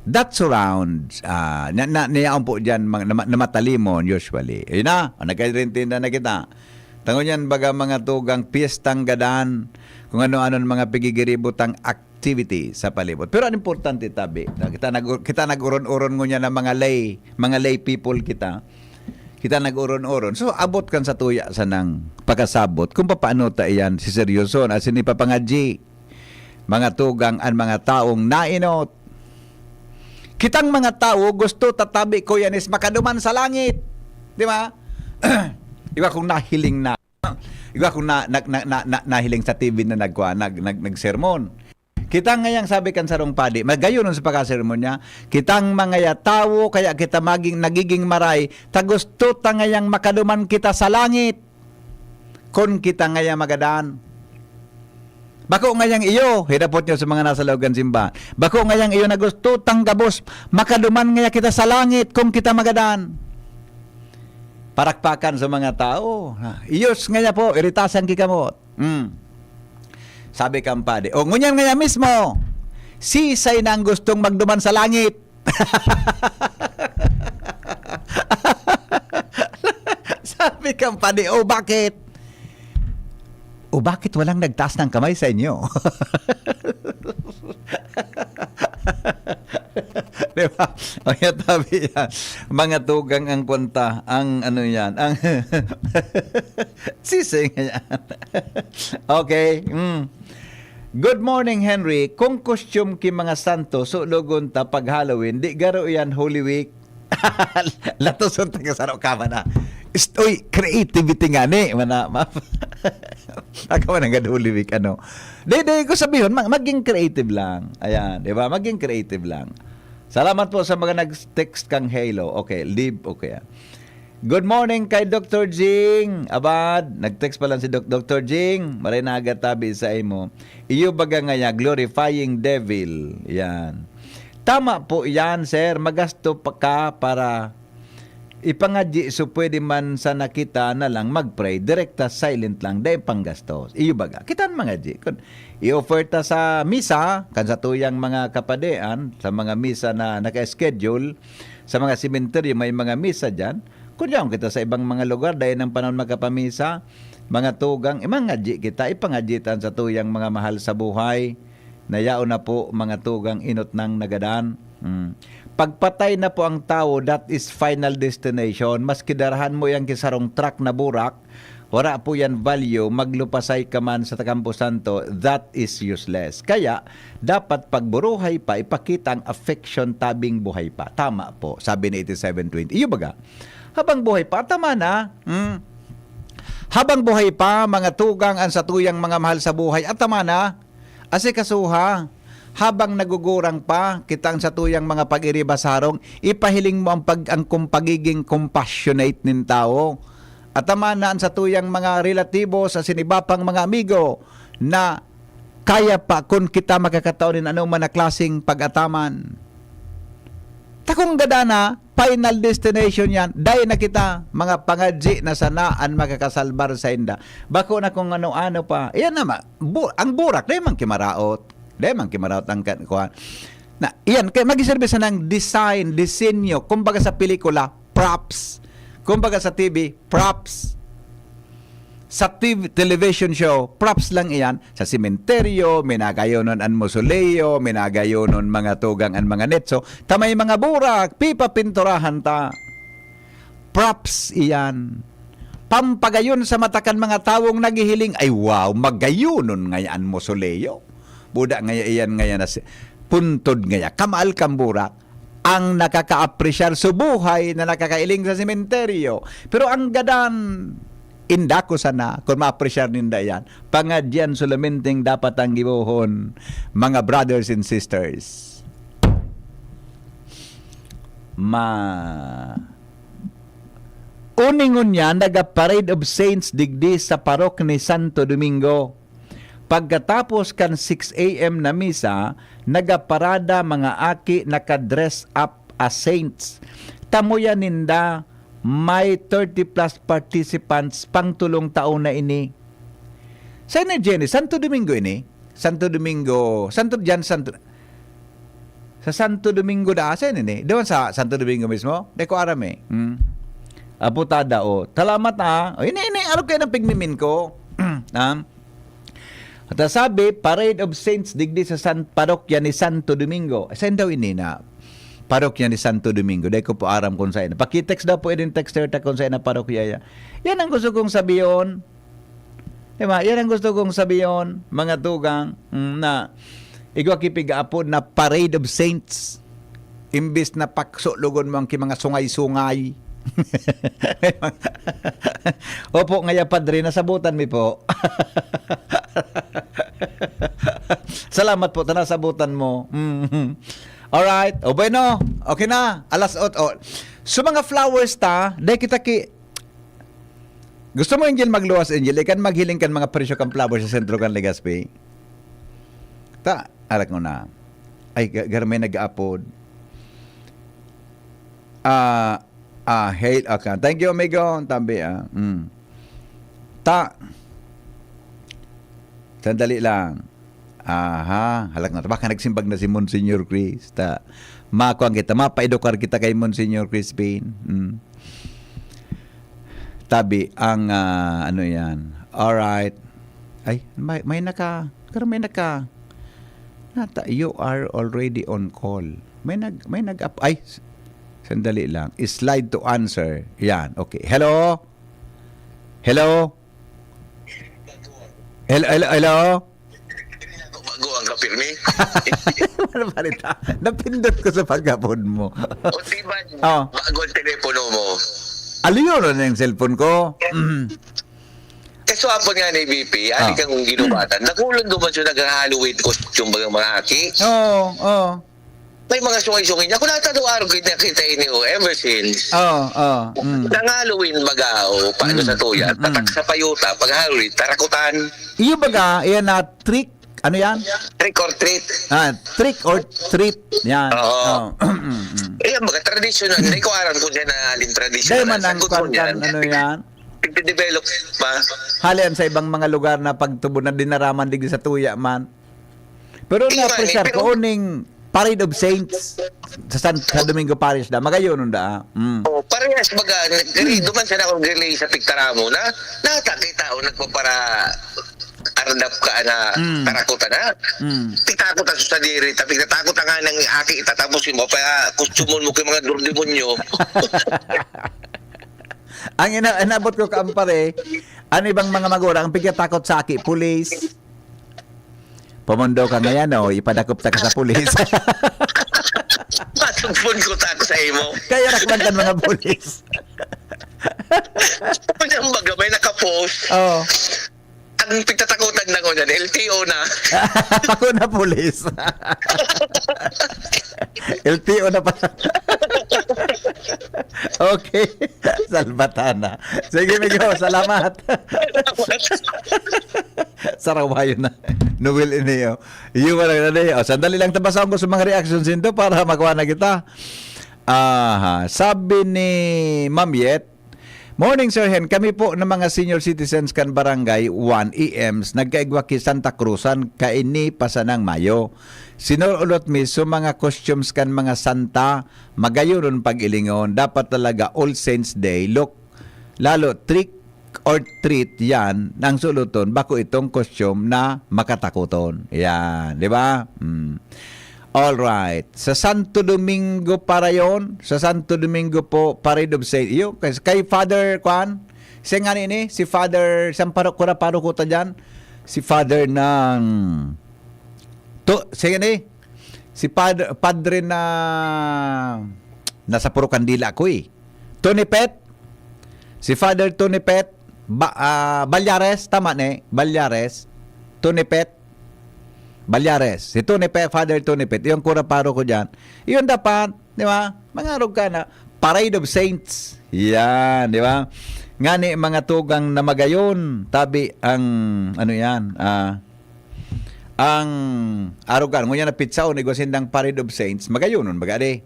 that surrounds, ah, na, na, nayaon po dyan, mga, na, na matalimon, usually. Ayun na, ang nagkarintinda na kita. Tangon yan, baga mga tugang piyestang gadan, kung ano-ano ang mga pigigiributang activity sa palibot. Pero ang importante, tabi, na kita, nag, kita nag-uron-uron ngunyan ng mga lay, mga lay people kita. Kita nag-uron-uron. So, abot kan sa tuya sanang pakasabot kung papaano ta iyan si seryoso na sinipapangadji. Mga tugang an mga taong nainot. Kitang mga tawo gusto tatabi ko yan is makaduman sa langit. Di ba? Iba kung nahiling na. Iba kung na, na, na, na, na, nahiling sa T V na nagkuha, nag, nag, nagsermon. Kita ngayang sabi kan sarong padi, magayon sa pagkasermon niya, kitang mga ya tawo, kaya kita maging, nagiging maray, ta gusto ta ngayang makaduman kita sa langit. Kun kita ngaya magadan. Bako ngayang iyo, hidapot niyo sa mga nasa laog kan simbahan. Bako ngayang iyo na gusto tang gabos, makaduman ngaya kita sa langit kung kita magadan. Parakpakan sa mga tao. Ha, iyos ngaya po, iritasan ki kamot. Hmm. Sabi kan padi, "O, ngunyan ngaya mismo, sisay na ang gustong magduman sa langit?" Sabi kan padi, "O, bakit? O, bakit walang nagtaas ng kamay sa inyo?" Di ba? O, yan, sabi yan. Mga tugang ang kwanta, ang ano yan, ang sising yan. Okay. Mm. "Good morning, Henry. Kung costume ki mga santo, sulogon ta pag Halloween, di garo yan Holy Week." Latoson ta ka saro ka man, ah. Ist-, uy, creativity nga ni, mana, ma-, Ako man nanggad Holy Week, ano. Di, di ko sabihon, mag-, maging creative lang. Ayan, di ba? Maging creative lang. Salamat po sa mga nag-text kang Halo. Okay, live, okay, ah. "Good morning kay Doctor Jing." Abad, nag-text pa lang si Doc-, "Doctor Jing, maray na aga tabi sa imo. Iyo baga ngaya, glorifying devil." Yan. "Tama po yan, sir. Magasto pa ka para ipangadyi, so pwede man sana kita na lang mag-pray. Direkta, silent lang, dai panggastos." Iyo baga. Kita an mangadyi. Kun i-offer ta sa misa, kan sa tuyang mga kapadean, sa mga misa na naka-schedule, sa mga sementeryo, may mga misa diyan. Kun yaon kita sa ibang mga lugar, dai nang panahon magkapamisa, mga tugang, imangadyi kita, ipangadyi ta an sa tuyang mga mahal sa buhay, na yaon na po, mga tugang, inot nang nagadan. Mm. Pagpatay na po ang tawo, that is final destination. Maski darahan mo yan ki sarong truck na burak, wara po yan value, maglupasay ka man sa takampo santo, that is useless. Kaya, dapat pag buruhay pa, ipakita ang affection tabing buhay pa. Tama po, sabi ni eighty-seven twenty. Iyo baga, habang buhay pa, tama na. Hmm? Habang buhay pa, mga tugang, ang satuyang mga mahal sa buhay, at tama na. Asikasuha, habang nagugurang pa, kitang satuyang mga pag-iriba sa harong, ipahiling mo ang pag-, ang kum-, pagiging compassionate nin tawo. At tama na an satuyang mga relatibo sa siniba pang mga amigo na kaya pa kun kita makakatao nin anoman na klaseng pag-ataman. Takong gadana, final destination yan. Dai na kita, mga pangadyi na sana an makakasalbar sainda. Bako na kung ano-ano pa. Iyan naman, bu-, ang burak, dai man kimaraot. Dai man kimaraot ang kan-, kuwan. Na, iyan, kaya magiserbi sanang design, disenyo, kumbaga sa pelikula, props. Kumbaga sa T V, props. Sa T V, television show, props lang iyan. Sa sementeryo, minagayonon an mausoleo, minagayonon mga tugang an mga netso, ta may mga burak, pipapinturahan ta. Props iyan. Pampagayon sa mata kan mga tawong naghihiling, "Ay wow, magayonon ngaya an mausoleo." Buda ngaya iyan ngaya na si-, puntod ngaya, kamaal kan burak. Ang nakakaapresyar sa buhay na nakakailing sa sementeryo. Pero ang gadan, inda ko sana, kung maapresyar ninda yan, pangadyan solamente dapat ang gibohon, mga brothers and sisters. Ma-, uningon niya, naga-Parade of Saints digdi sa parok ni Santo Domingo. Pagkatapos kan six A M na misa, nagaparada mga aki naka-dress up as saints. Tamuyan ninda, may thirty plus participants pang tulong taon na ini. Sa na Jenny, Santo Domingo ini? Santo Domingo, Santo, diyan, Santo, sa Santo Domingo da, sa ini? Doon sa Santo Domingo mismo? Di ko aram eh. Hmm. Aputada, oh. Salamat, ah. Oh, ini, ini, ano kayo ng pigmimin ko? Ah. At sabi, Parade of Saints digdi sa San, parokya ni Santo Domingo. Saan daw ini na parokya ni Santo Domingo? Dahil ko po aram kung saan. Pakitext daw po, idin texter ta kung saan na parokya yan. Yan ang gusto kong sabihin. Diba? Yan ang gusto kong sabihin, mga tugang, mm, na igwa ki pigaapod na Parade of Saints. Imbis na paksulogon mo ang ki mga sungay-sungay. Opo, ngaya, Padre, nasabutan mi po. Salamat po, ta nasabutan mo. Mhm. Alright. O, bueno. Okay na. Alas ot-, o. So, mga flowers ta, dahil kita ki-, gusto mo, Angel, magluwas, Angel? Ikan maghiling kan mga presyo kan flowers sa sentro kan Legazpi? Ta, arak mo na. Ay, ga-, garmay nag-aapod. Ah, Ah, hail account. Thank you, amigo. Tabi, ah. Mm. Ta. Sandali lang. Aha, halak na. Baka nagsimbag na si Monsignor Chris. Ta. Makuan kita, mapaedukar kita kay Monsignor Crispin. Mm. Tabi, ang, ah, ano yan? Alright. Ay, may, may naka, pero may naka, nata, you are already on call. May nag, may nag, ay, s- sandali lang. Slide to answer. Yan, okay. Hello? Hello? Hello, hello, hello? Bago ang kapirmi. Ano balita? Napindot ko sa paghapon mo. O di ba, Oh. Bago ang telepono mo. Aliyo na yung cellphone ko. Mm. Kaswapon nga ni B P, ali Ah. kang ginubatan. Nakulong duman siya nag-Halloween costume bagang mga aki. Oo, oo. May mga sungay-sungay niya. Kung natado araw kita, kita ini o ever since. Oo, oo. Mm. Nang Halloween baga o paano Mm, sa tuya, mm, tatak mm. sa payuta, pag Halloween, tarakutan. Iyo baga, iyan na trick. Ano yan? Trick or treat. Ah, trick or treat. Yan. Oo. Oh. Mm, mm. Eh, mga traditional. Hindi ko alam kung saan na alin traditional. Dahil man ang Sagot mo kwan, niyan. Kwan, ano yan? Nagde-develop pa. Halian sa ibang mga lugar na pagtubo na dinaraman digdi sa tuya man. Pero Iyo, na-appreciate pero- ko uning Parade of Saints sa San, sa Domingo Parish da. Magayon da. Mm. Oh, parehas baga, nag- duman siya na akong relay sa pigtaramo na, natakita o nagpapara ardap ka na Mm. tarakutan na. Mm. Pitakot ang sadiri, tapi natakot ang anang aki, tapos yung mapaya, kutsumon mo kay mga durdemonyo. Ang ina inabot ko kaampare, ano ibang mga magurang ang pigkatakot sa aki, pulis. Pumundo ka ngayon, oh, ipadakop ta ka sa pulis. Matugpon ko tako sa imo. Kaya nakman kan mga pulis. Kanyang baga may nakapost. Oh. Ang pigtatakutan na ko niyan, L T O na. Ako na pulis. L T O na pala. Okay. Salbatana. Sige, Migo. Salamat. Sarawayo na. Noel Ineo. Iyo wala na di. O, sandali lang, tabasahon ko sa mga reactions nito para makuha na kita. Aha. Sabi ni Ma'am Yet, "Morning, Sir Hen. Kami po ng mga senior citizens kan Barangay one E Ms nagkaigwa ki Santa Cruzan kaini pa sanang Mayo. Sinurulot mi so mga costumes kan mga santa, magayonon pag-ilingon. Dapat talaga All Saints Day. Look, lalo trick or treat yan ang suluton, bako itong costume na makatakuton." Yan, di ba? Mm. All right. Sa Santo Domingo pa rayon, sa Santo Domingo po, Parade of Saint. Iyo, kay, kay Father, kwan? Siya nga ni, si Father, siyang paro-, kura paro ko ta dyan. Si Father ng, to, siya nga ni, si Padre, Padre na, nasa puro kandila ko eh. Tony Pet, si Father Tony Pet, ba, ah, Balyares, tama ni? Balyares, Tony Pet, Balyares. Si Tony Pet, Father Tony Pet, yung kura paro ko dyan. Yun dapat, di ba? Mangarog ka na. Parade of Saints. Yan, di ba? Ngani mga tugang na magayon. Tabi ang, ano yan, ah, ang arogan. Ngunyan na pitsaon, igwa sindang Parade of Saints. Magayonon, baga di?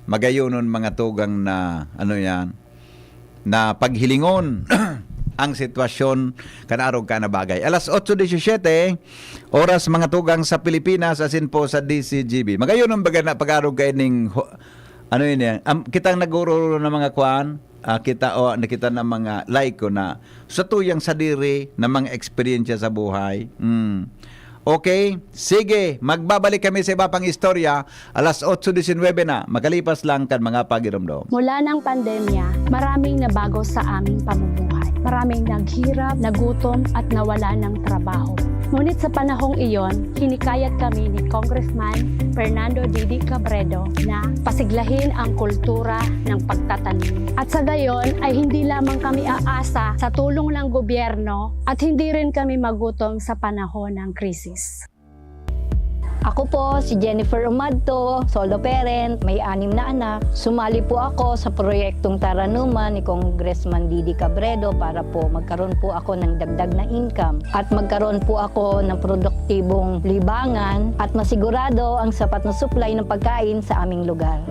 Magayonon mga tugang na, ano yan, na paghilingon ang sitwasyon kan arog ka na bagay. Alas otso disisiyete, oras mga tugang sa Pilipinas, asin po sa D C G B. Magayonon baga na pag-arog kayo ning ho-, ano yun yan? Am, kitang nagururo ng mga kwan, ah, kita o nakita ng mga like ko na sa tuyang sadiri na mga eksperyensya sa buhay. Mm. Okay? Sige, magbabalik kami sa iba pang istorya. Alas otso disinwebe na, makalipas lang kan mga pagiromdom. Mula ng pandemya, maraming nabago sa aming pamumuhay. Maraming naghirap, nagutom at nawala ng trabaho. Ngunit sa panahong iyon, hinikayat kami ni Congressman Fernando Didi Cabredo na pasiglahin ang kultura ng pagtatanim. At sa gayon ay hindi lamang kami aasa sa tulong ng gobyerno at hindi rin kami magutom sa panahon ng krisis. Ako po si Jennifer Umadto, solo parent, may anim na anak. Sumali po ako sa proyektong Taranuman ni Congressman Didi Cabredo para po magkaroon po ako ng dagdag na income at magkaroon po ako ng produktibong libangan at masigurado ang sapat na supply ng pagkain sa aming lugar.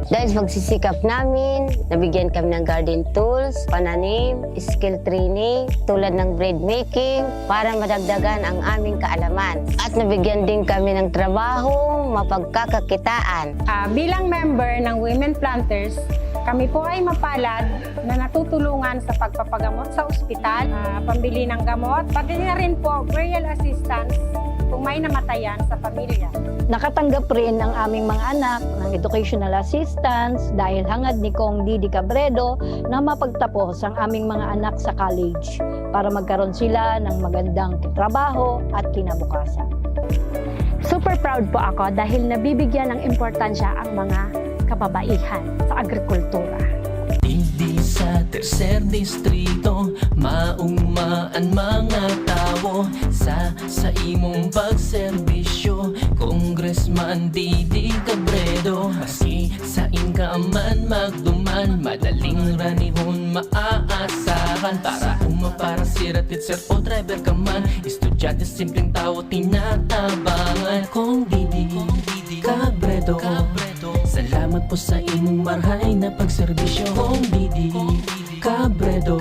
Dahil sa pagsisikap namin, nabigyan kami ng garden tools, pananim, skill training, tulad ng bread making, para madagdagan ang aming kaalaman. At nabigyan din kami ng trabaho, mapagkakakitaan. Ah, bilang member ng Women Planters, kami po ay mapalad na natutulungan sa pagpapagamot sa ospital, ah, pambili ng gamot, pati na rin po burial assistance kung may namatayan sa pamilya. Nakatanggap rin ang aming mga anak ng educational assistance dahil hangad ni Kong Didi Cabredo na mapagtapos ang aming mga anak sa college para magkaroon sila ng magandang trabaho at kinabukasan. Super proud po ako dahil nabibigyan ng importansya ang mga kababaihan sa agrikultura. Digdi sa tercer distrito, mauma an mga tawo sa, sa imong pagserbisyo, Congressman Didi Cabredo. Maski sain ka man magduman, madaling ranihon maaasahan. Para uma, para sira, teacher o driver ka man, estudyante, simpleng tawo, tinatabangan. Kong Didi Cabredo, salamat po sa imong marhay na pagserbisyo. Kong Didi Cabredo,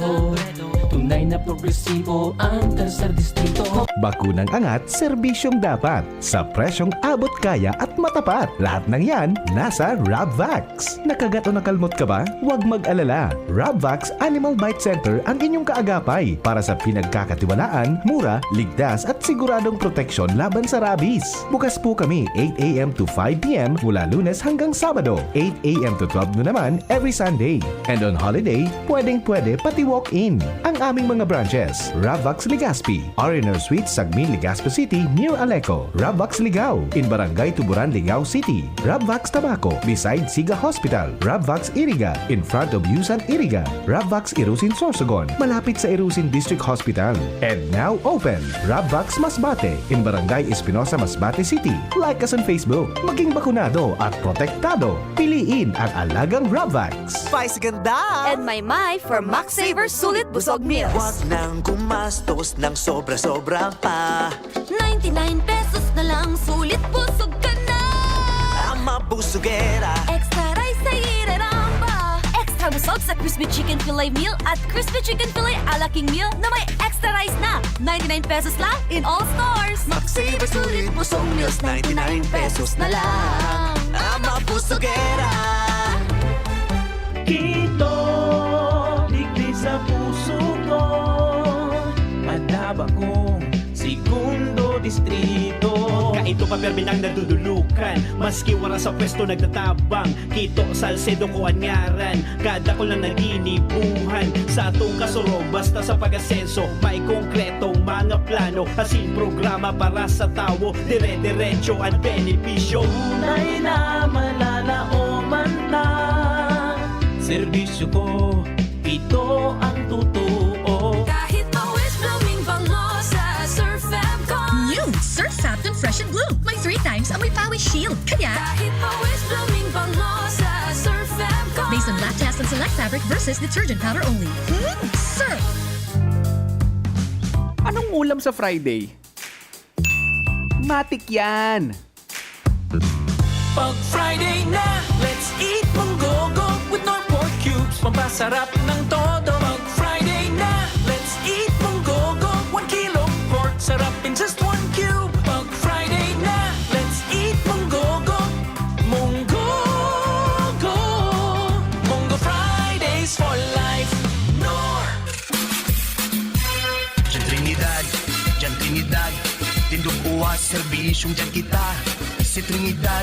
tunay na progresibo ang Tercer Distrito. Bakunang angat, serbisyong dapat, sa presyong abot kaya at matapat. Lahat ng yan, nasa Rabvax. Nakagat o nakalmot ka ba? Huwag mag-alala. Rabvax Animal Bite Center ang inyong kaagapay para sa pinagkakatiwalaan, mura, ligtas at siguradong proteksyon laban sa rabies. Bukas po kami eight a.m. to five p.m. mula Lunes hanggang Sabado, eight a.m. to twelve noon naman every Sunday. And on holiday, pwedeng-pwede pati walk-in. Ang aming mga branches, Rabvax Legazpi, R and R Suites, Sagmin, Legazpi City, near Aleco, Rabvax Ligao, in Barangay Tuburan, Ligao City, Rabvax Tabaco, beside Siga Hospital, Rabvax Iriga, in front of Yusan Iriga, Rabvax Irusin Sorsogon, malapit sa Irusin District Hospital. And now open, Rabvax Masbate, in Barangay Espinosa, Masbate City. Like us on Facebook. Maging bakunado at protektado. Piliin ang alagang Rabvax. Spicy ganda! And may may for Max Saver Sulit Busog Meals. Wag nang gumastos ng sobra-sobra pa. Ninety-nine pesos na lang, sulit busog ka na! Ang mabusugera. Extra rice sa ireramba! Extra busog sa Crispy Chicken Fillet Meal at Crispy Chicken Fillet Ala King Meal na may extra rice na. Ninety-nine pesos lang in all stores. Max Saver Sulit Busog Meals, ninety-nine pesos na lang. Ang mabusugera. Kito, digdi sa puso ko, Madaba kong Segundo Distrito. Kaito pa permi nang nadudulukan, maski wara sa pwesto nagtatabang. Kito Salcedo ko an ngaran, kadakul na naginibuhan. Sa atong kasurog, basta sa pag-asenso, may konkretong mga plano, asin programa para sa tawo, dire-diretso an benepisyo. Tunay na malalaoman ta, serbisyo ko, ito ang totoo. Kahit pawis, blooming bango sa Surf Fab ko. New Surf Fab Fresh and Bloom. May three times amoy pawis shield. Kaya, Kahit pawis, blooming bango sa Surf Fab ko. Based on black test and select fabric versus detergent powder only. Hmm, Surf! Anong ulam sa Friday? Matik yan! Pag Friday na, let's eat munggogo with Knorr pork cubes. Pampasarap ng todo. Pag Friday na, let's eat munggogo. One kilong pork, sarap in just one cube. Pag Friday na, let's eat munggogo. Munggogo. Munggo Fridays for life. Knorr. Diyan Trinidad, diyan Trinidad. Tindog uwas, serbisyong diyan kita. Si Trinidad,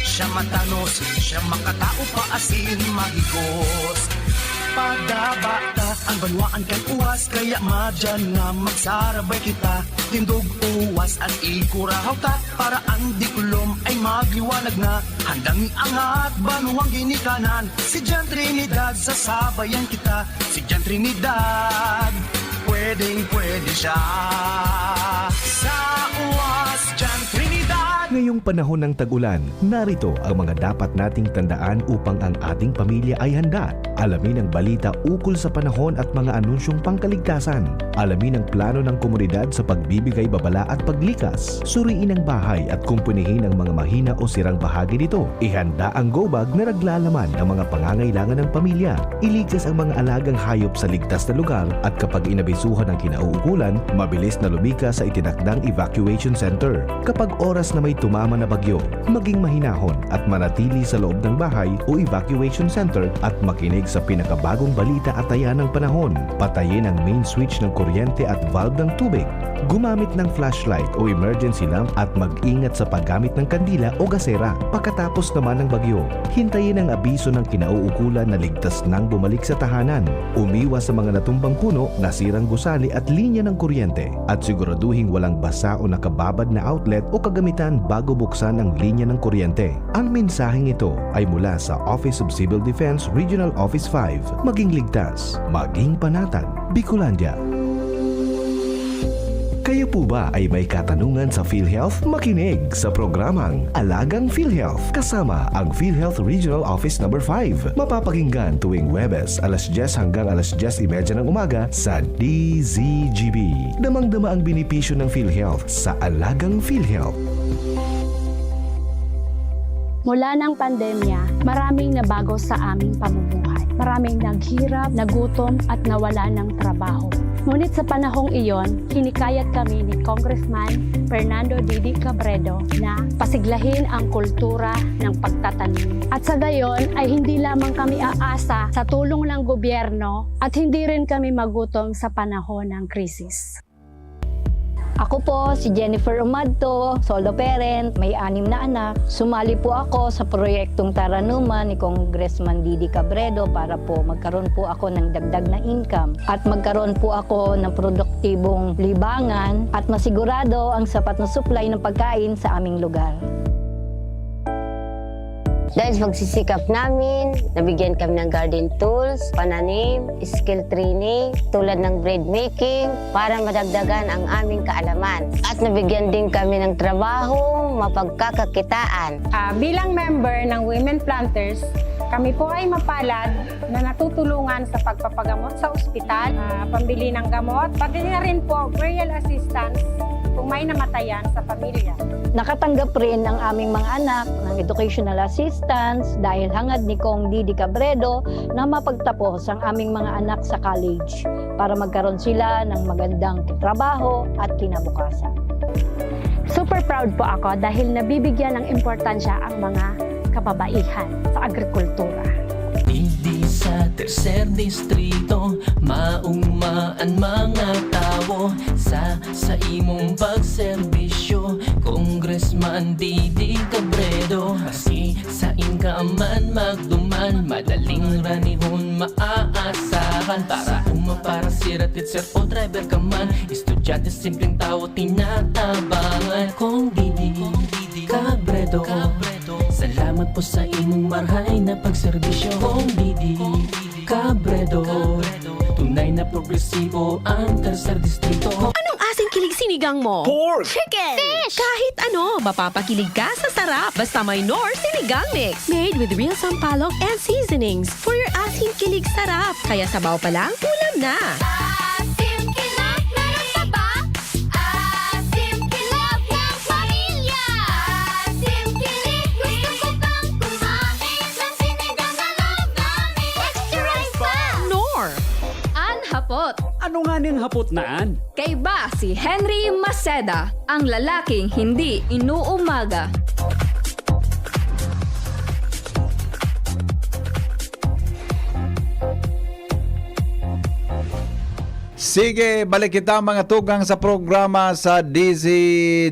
siya matanos, siya makatao pa asin mahigos. Padaba ta ang banwaan kan uwas, kaya madyan na magsarabay kita. Tindog uwas at ikurahaw ta, para ang diklom ay magliwanag na. Handang iangat banwang ginikanan, si Jan Trinidad, sasabayan kita. Si Jan Trinidad, pwedeng pwede siya. Sa uwas, Jan Trinidad. Ngayong panahon ng tag-ulan, narito ang mga dapat nating tandaan upang ang ating pamilya ay handa. Alamin ang balita ukol sa panahon at mga anunsyong pangkaligtasan. Alamin ang plano ng komunidad sa pagbibigay babala at paglikas. Suriin ang bahay at kumpunihin ang mga mahina o sirang bahagi nito. Ihanda ang go bag na naglalaman ng mga pangangailangan ng pamilya. Ilikas ang mga alagang hayop sa ligtas na lugar at kapag inabisuhan ang kinauukulan, mabilis na lumikas sa itinakdang evacuation center. Kapag oras na may tumama na bagyo, maging mahinahon at manatili sa loob ng bahay o evacuation center at makinig sa pinakabagong balita at taya ng panahon. Patayin ang main switch ng kuryente at valve ng tubig. Gumamit ng flashlight o emergency lamp at mag-ingat sa paggamit ng kandila o gasera. Pagkatapos naman ng bagyo, hintayin ang abiso ng kinauukulan na ligtas nang bumalik sa tahanan. Umiwas sa mga natumbang puno, nasirang gusali at linya ng kuryente, at siguraduhing walang basa o nakababad na outlet o kagamitan bago buksan ang linya ng kuryente. Ang mensaheng ito ay mula sa Office of Civil Defense Regional Office five. Maging ligtas, maging panatag, Bicolandia. Kayo po ba ay may katanungan sa PhilHealth? Makinig sa programang Alagang PhilHealth kasama ang PhilHealth Regional Office Number five. Mapapakinggan tuwing Huwebes, alas dyes hanggang alas dyes y media ng umaga sa D Z G B. Damang-dama ang benepisyo ng PhilHealth sa Alagang PhilHealth. Mula ng pandemya, maraming nabago sa aming pamumuhay. Maraming naghirap, nagutom, at nawala ng trabaho. Ngunit sa panahong iyon, hinikayat kami ni Congressman Fernando Didi Cabredo na pasiglahin ang kultura ng pagtatanim. At sa gayon ay hindi lamang kami aasa sa tulong ng gobyerno at hindi rin kami magutom sa panahon ng krisis. Ako po si Jennifer Umadto, solo parent, may anim na anak. Sumali po ako sa proyektong Taranuman ni Congressman Didi Cabredo para po magkaroon po ako ng dagdag na income at magkaroon po ako ng produktibong libangan at masigurado ang sapat na supply ng pagkain sa aming lugar. Dahil sa pagsisikap namin, nabigyan kami ng garden tools, pananim, skill training, tulad ng bread making, para madagdagan ang aming kaalaman. At nabigyan din kami ng trabaho, mapagkakakitaan. Ah, bilang member ng Women Planters, kami po ay mapalad na natutulungan sa pagpapagamot sa ospital, ah, pambili ng gamot, pati na rin po burial assistance kung may namatayan sa pamilya. Nakatanggap rin ang aming mga anak ng educational assistance dahil hangad ni Cong Didi Cabredo na mapagtapos ang aming mga anak sa college para magkaroon sila ng magandang trabaho at kinabukasan. Super proud po ako dahil nabibigyan ng importansya ang mga kababaihan sa agrikultura. Digdi sa tercer distrito, mauma an mga tawo sa, sa imong pagserbisyo, Congressman Didi Cabredo. Maski sain ka man magduman, madaling ranihon maaasahan. Para uma, para sira, teacher o driver ka man, estudyante, simpleng tawo, tinatabangan. Cong Didi Cabredo, salamat po sa imong marhay na pagserbisyo. Cong Didi Cabredo, tunay na progresibo ang tercer distrito. Anong asing kilig sinigang mo? Pork! Chicken! Fish! Kahit ano, mapapakilig ka sa sarap. Basta may Knorr Sinigang Mix. Made with real sampalok and seasonings. For your asing kilig sarap. Kaya sabaw pa lang, ulam na. Asim kilog, meron ka ba? Asim kilog ng pamilya. Asim kilog, gusto ko pang kumain ng sinigang na loob namin. Extra rice pa! Knorr. An hapot. Ano nga ning hapot na an? Kaiba si Henry Maceda, ang lalaking hindi inuumaga. Sige, balik kita, mga tugang, sa programa sa D Z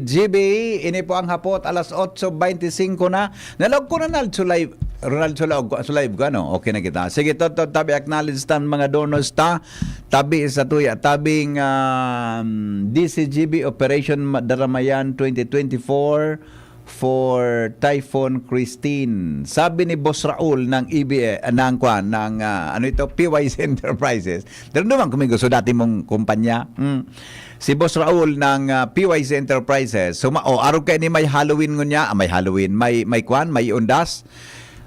G B. Ini po ang hapot, alas otso beintisinko na. Nalaog ko, Ronald, sa live. Ronald, sa laog, sa live ko, ano? Okay na kita. Sige, Toto, tabi, acknowledge tan mga donors ta. Tabi sa tuya, tabing, um, D Z G B Operation Ma-, Daramayan twenty twenty-four for Typhoon Christine. Sabi ni Boss Raul ng E B A, ng kwan, ng, ah, ano ito, P Y C Enterprises. Pero naman, kung may gusto dati mong kumpanya. Hmm. Si Boss Raul ng, ah, P Y C Enterprises. Suma-, oh, arog kayo ni may Halloween ngunya, ah, may Halloween, may, may kwan, may undas.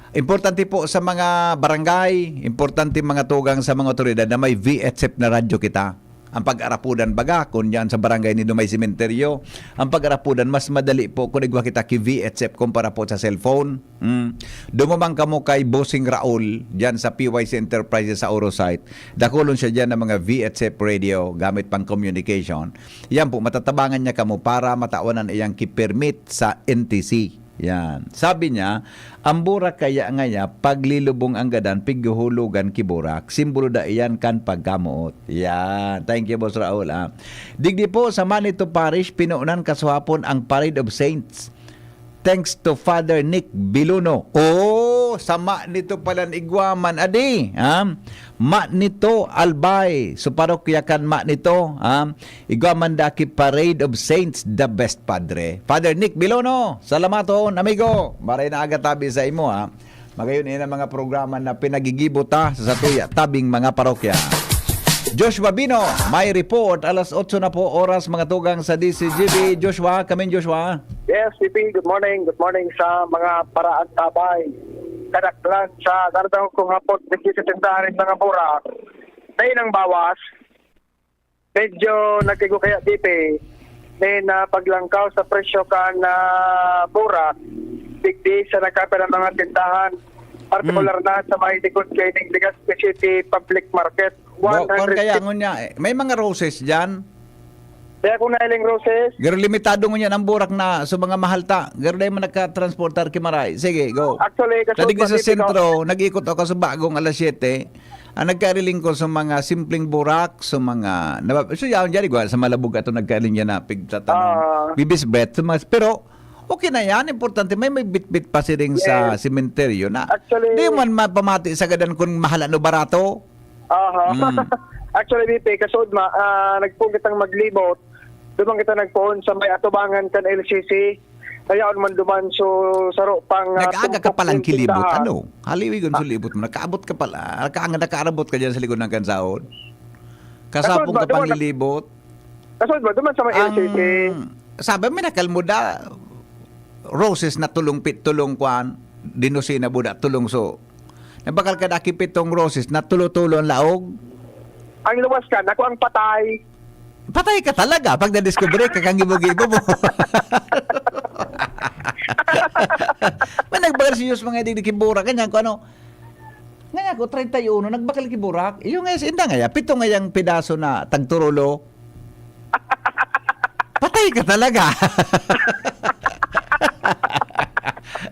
Importante po sa mga barangay, importante, mga tugang, sa mga otoridad na may V H F na radyo kita. Ang pag-arapudan baga, kun diyan sa barangay nindo may sementeryo, ang pag-arapudan mas madali po kun igwa kita ki V H F kumpara po sa cellphone. Hmm. Dumumang kamo kay Bossing Raul diyan sa P Y C Enterprises sa Oro site. Dakulon siya diyan ng mga V H F radio gamit pang communication. Yan po, matatabangan niya kamo para matawan an iyang ki-permit sa N T C. Yan. Sabi niya, ang burak kaya ngaya, paglilubong ang gadan, pighuhulugan ki burak, simbolo da iyan kan pagkamoot. Yan. Thank you, Boss Raul, ah. Digdi po sa Manito Parish, pinunan kasuhapon ang Parade of Saints. Thanks to Father Nick Biluno. Oh, sama nito pala igwa man, adi, ha? Manito, Albay. So, parokya kan Manito, ha? Igwa man da ki Parade of Saints, the best, Padre. Father Nick Bilono, salamaton, amigo. Maray na aga tabi sa imo, ha. Magayon, yan ang mga programa na pinagigibo ta sa satuya tabing mga parokya. Joshua Bino, may report. Alas otso na po, oras mga tugang sa D C G B. Joshua, kamin Joshua. Yes, C P, good morning. Good morning sa mga paraantabay. Kadaklan sa daradang kong hapon, nagsisasindahan ng mga mura. Dahil ng bawas, medyo nagkigo kaya dito eh. Then, ah, paglangkaw sa presyo kan, ah, burak, digdi sa nagkapira mga tindahan, partikular na sa may likod kay Legazpi City Public Market. Bo, kwan kaya one hundred fifty. Ngunya, eh, may mga roses dyan? Kaya kung nailing roses? Pero limitado ngunyan ang burak na sa mga mahal ta. Pero dahil man nagka-transportar ki Maray. Sige, go. Actually, kasunod Sa digdi pa sa dito, sentro, nag-ikot ako sa bagong alas siyete. Ang nagkariling ko sa mga simpleng burak, sa mga, nabab-, so, yaon dyan, igwa, sa Malabog ato nagkariling yan na pigtatanom. Ah. Bibis bread, sa mga, pero, okay na yan, importante, may, may bitbit pa siring sa Yes. sementeryo na. Actually, Di man mapamati sa gadan kung mahal ano barato. Aha. Mm. Actually, Bipe, kasud ma, ah, nagpoon kitang maglibot. Duman kita nagpoon sa may atubangan kan L C C. Kaya man duman, so, saro pang, ah, Nag-aga ka tumpok palang yung kilibot, tindahan. Ano? Haliwigon sa Ah. libot mo. Nakaabot ka pala. Naka-, nakaarabot ka dyan sa likod ng kansaon. Kasapon Kasud ba, ka duman na- panlilibot. Kasud ba, duman sa may Ang L C C? Sabi, may nakal mo da, roses na tulong pit, tulong kwan, dinosina buda, tulong so. Nabakal ka da ki pitong roses na tulo-tulo ang laog. Ang luwas ka, naku ang patay. Patay ka talaga pag nadiskubre ka kang gibo-gibo mo. May nagbakal si Diyos mga digdi ki burak, ganyan ko ano. Ngayon ako, treinta y uno, nagbakal ki burak. Yung nga, inda nga, pito nga yung pidaso na tagturulo. Patay ka talaga.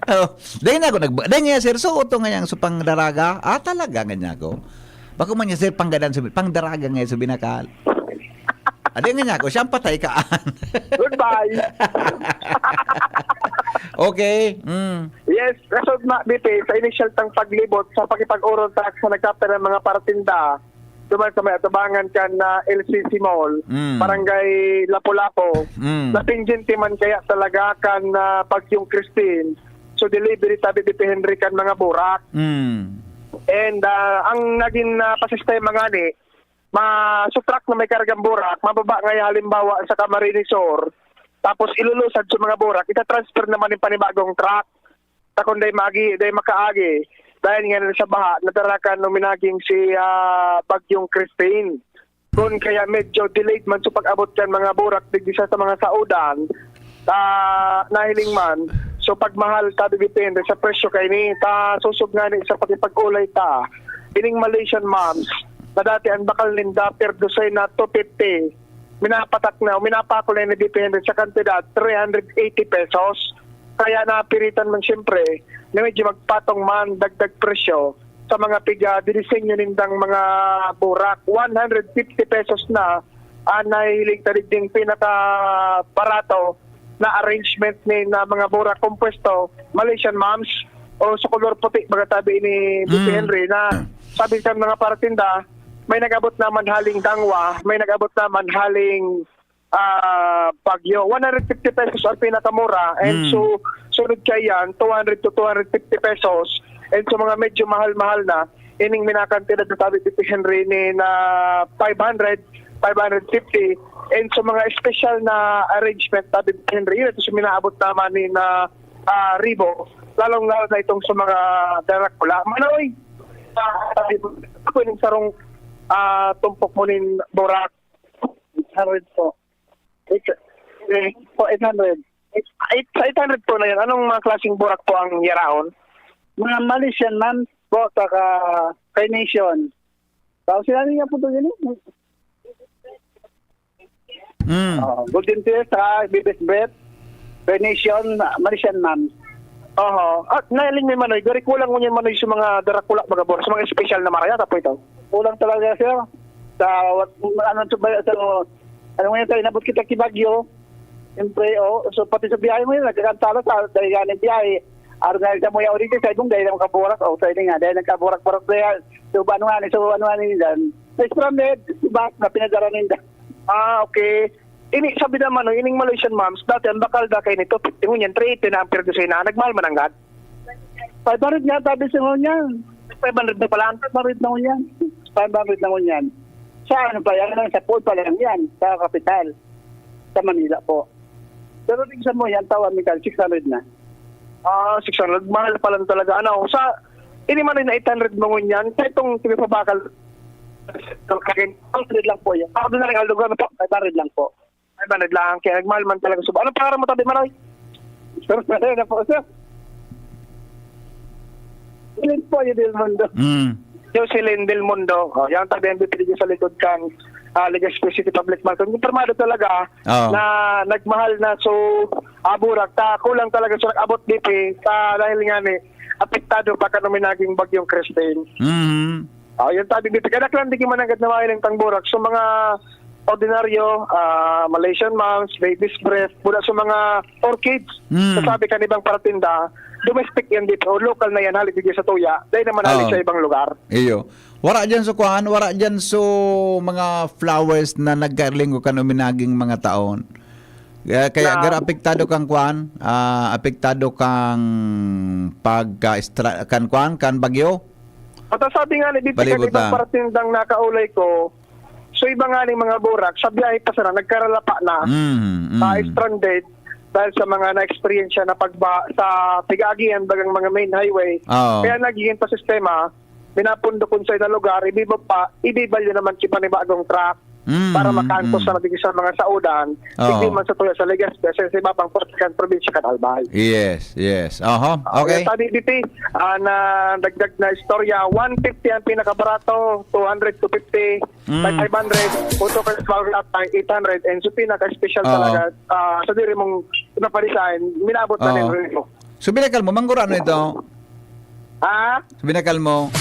Oh, dahil na ako, nag-, dahil nga, sir, so, ito nga yung supang daraga. Ah, talaga, nga niya ako. Bako man niya, sir, panggadan sa, pang daraga nga sa binakal. Adi nga niya ako, siyang patay ka. Goodbye. Okay. Mm. Yes, kasod na, Bipe, sa initial tang paglibot sa pakipag-oral tax sa nagkapira ng mga paratinda, duman sa may atubangan kan, ah, L C C Mall, Mm. Barangay Lapu-Lapu, Mm. natinggente man kaya talaga kan, ah, Bagyong Christine. So, delivery tabi, Bipe Henry, kan mga burak. Mm. And, ah, ang naging, ah, pasistema ngani, ma-, so truck na may kargang burak, mababa ngaya halimbawa sa Camarines Sur, tapos ilulusad sa mga burak, ita-transfer naman yung panibagong truck. Ta kun dai maagi, dai makaagi, dayan nga sa baha, nadara kan uminaging si, ah, Bagyong Christine. Kun kaya medyo delayed man sa pag-abot kan mga burak digdi sa, sa mga saudan, ah, nahiling man. So, pagmahal, tabi depende sa presyo kaini. Ta, susog ngani sa pakipag-olay ta. Ining Malaysian moms, na dati ang bakal ninda per dosena, two fifty. Minapatak na, minapakol na depende sa kantidad, three hundred eighty pesos. Kaya napiritan man siyempre na medyo magpatong man, dagdag presyo sa mga piga didisenyo nindang mga burak. One hundred fifty pesos na ang nahihiling ta digding pinaka barato na arrangement ni na mga burak kompuesto, Malaysian moms, o sa kolor puti, mga tabi ni Bibi Mm. Henry, na sabi sa mga paratinda, may nag-abot naman haling Dangwa, may nag-abot naman haling, ah, Baguio. One hundred fifty pesos ang pinakamura, and Mm. so, sunod kaya yan, two hundred to two hundred fifty pesos, and so mga medyo mahal-mahal na, ining minakantidad na sabi ni Bibi Henry ni na five hundred, five hundred fifty, and so mga special na arrangement, sabi ni Henry, yun, ito sa minaabot naman ni na, ah, Ribo, lalong-lalo na itong sa mga darakula. Manoy, ah, sabi ko, sarong, ah, tumpok mo nin burak, hundred po. Eight, eh, po, eight hundred. Eight, sa eight hundred po na yun, anong mga klaseng burak po ang yaraon? Mga Malaysian ma'am po, saka Carnation. Tapos sila niya po to yun eh. Mm. Oh, Golden Tear, saka Bibis Breath, Carnation, Malaysian ma'am. Oho. At nahiling may manoy, gari kulang mo niyan manoy sa mga darakula, baga, bor, sa mga espesyal na maraya, tapo ito. Kulang talaga sir. Sa, ano, sa, sa, ano ngayon tayo, inabot kita kay Bagyo. Siyempre, oh, so pati sa biyahe mo yun, nagkakantala sa, dahil nga ng biyahe. Araw na sa Muya Orite, sa ibong dahil ang kaburak, oh, sa ini nga, dahil nagkaburak-burak na yan. So, ano nga ni, so, ano nga ni, dan, na stranded, diba, na pinadara ninda. Ah, okay. Ini, sabi naman, no, ining Malaysian moms, dati ang bakal da kay nito, fifty ngunyan, three eighty na ang pirdo sa ina. Nagmahal man ang gad. Five hundred nga, sabi sa ngunyan. Five hundred na pala. Five hundred na ngunyan. Five hundred na ngunyan. Sa ano pa yan? Sa pool pa lang yan. Sa kapital. Sa Manila po. Pero di sa mo yan, tawa, Michael, six hundred na. Ah, six hundred. Mahal pa lang talaga. Ano, sa, ini man rin na eight hundred mo ngunyan, sa itong tigapabakal, Five hundred lang po yan. Ordinary aldo, ano po? Five hundred lang po. Five hundred lang. Kaya nagmahal man talaga. So, anong pangalan mo, tabi, Manoy? Pero na po, sir. Ilan po yun, Del Mundo? Mm. Jocelyn Del Mundo. Oh, yan tabi ang bibili sa likod kan ah, Legazpi City Public Market. Kumpirmado talaga Oo. na nagmahal na. So, ah, burak. Ta, kulang talaga siya nag-abot dito. Ta, dahil nga ni, apektado pa kan uminaging bagyong Christine. Mm. Ah, yung tabi dito. Kaya lang, di man agad na mahiling tang burak. So, mga ordinaryo, ah, Malaysian moms, baby's breath, mula sa mga orchids, Mm. sasabi kan ibang paratinda, domestic yan dito, o local na yan, hali dito sa tuya, dahil naman hali Oo. sa ibang lugar. Iyo. Wara dyan sa kuan, wara dyan sa mga flowers na nagkairling kan uminaging mga taon. Kaya, kaya Na- gara apektado kang kuan, ah, apektado kang pagka kan kuan, kan bagyo. At ang sabi nga ni Bibi, Palibot kan ibang na. Paratindang nakaulay ko, so iba nga ning mga burak, sa biyahe pa sana, nagkaralapa na, Mm, mm. ah, stranded, dahil sa mga na-experience na pagba sa pig-aagihan, bagang mga main highway. Oo. Kaya nagiging pa sistema, minapundok kun sa na lugar, ibibaba, ibibalyo naman si panibagong truck Mm, para mm, makantos mm. na magiging sa mga saudan, Oo. hindi man sa tuya sa Legazpi, sa iba pang parte kan probinsya kan Albay. Yes, yes. Aha. Okay. Sabi dito, ah, na dagdag na istorya, one fifty ang pinakabarato, two hundred, two fifty, Mm. five hundred, auto ka sa eight hundred, and so pinaka-special Oo. talaga, ah, sa diri mong napalisain, minabot na Oo. rin rin mo. So, binakal mo, manggurano ito? Ha? So, binakal mo?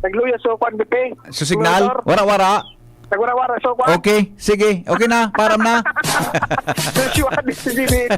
Nagluya so kwan, Bibi. So, signal? Motor. Wara-wara? Nagwara-wara so kwan. Okay, sige. Okay na, param na. Joshua, this is Bibi.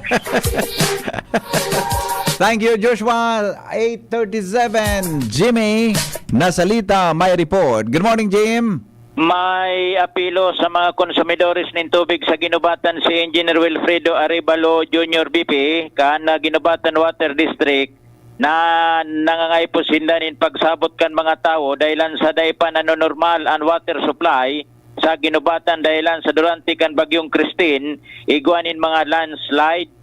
Thank you, Joshua. Eight thirty-seven, Jimmy Nasalita may report. Good morning, Jim. May apilo sa mga konsumidores nin tubig sa Ginubatan si Engineer Wilfredo Arevalo Junior V P kan ah, Ginubatan Water District na nangangaypo sinda nin pagsabot kan mga tawo dahilan sa dai pa nanonormal an water supply sa Ginubatan dahilan sa durante kan Bagyong Christine, igwa nin mga landslide,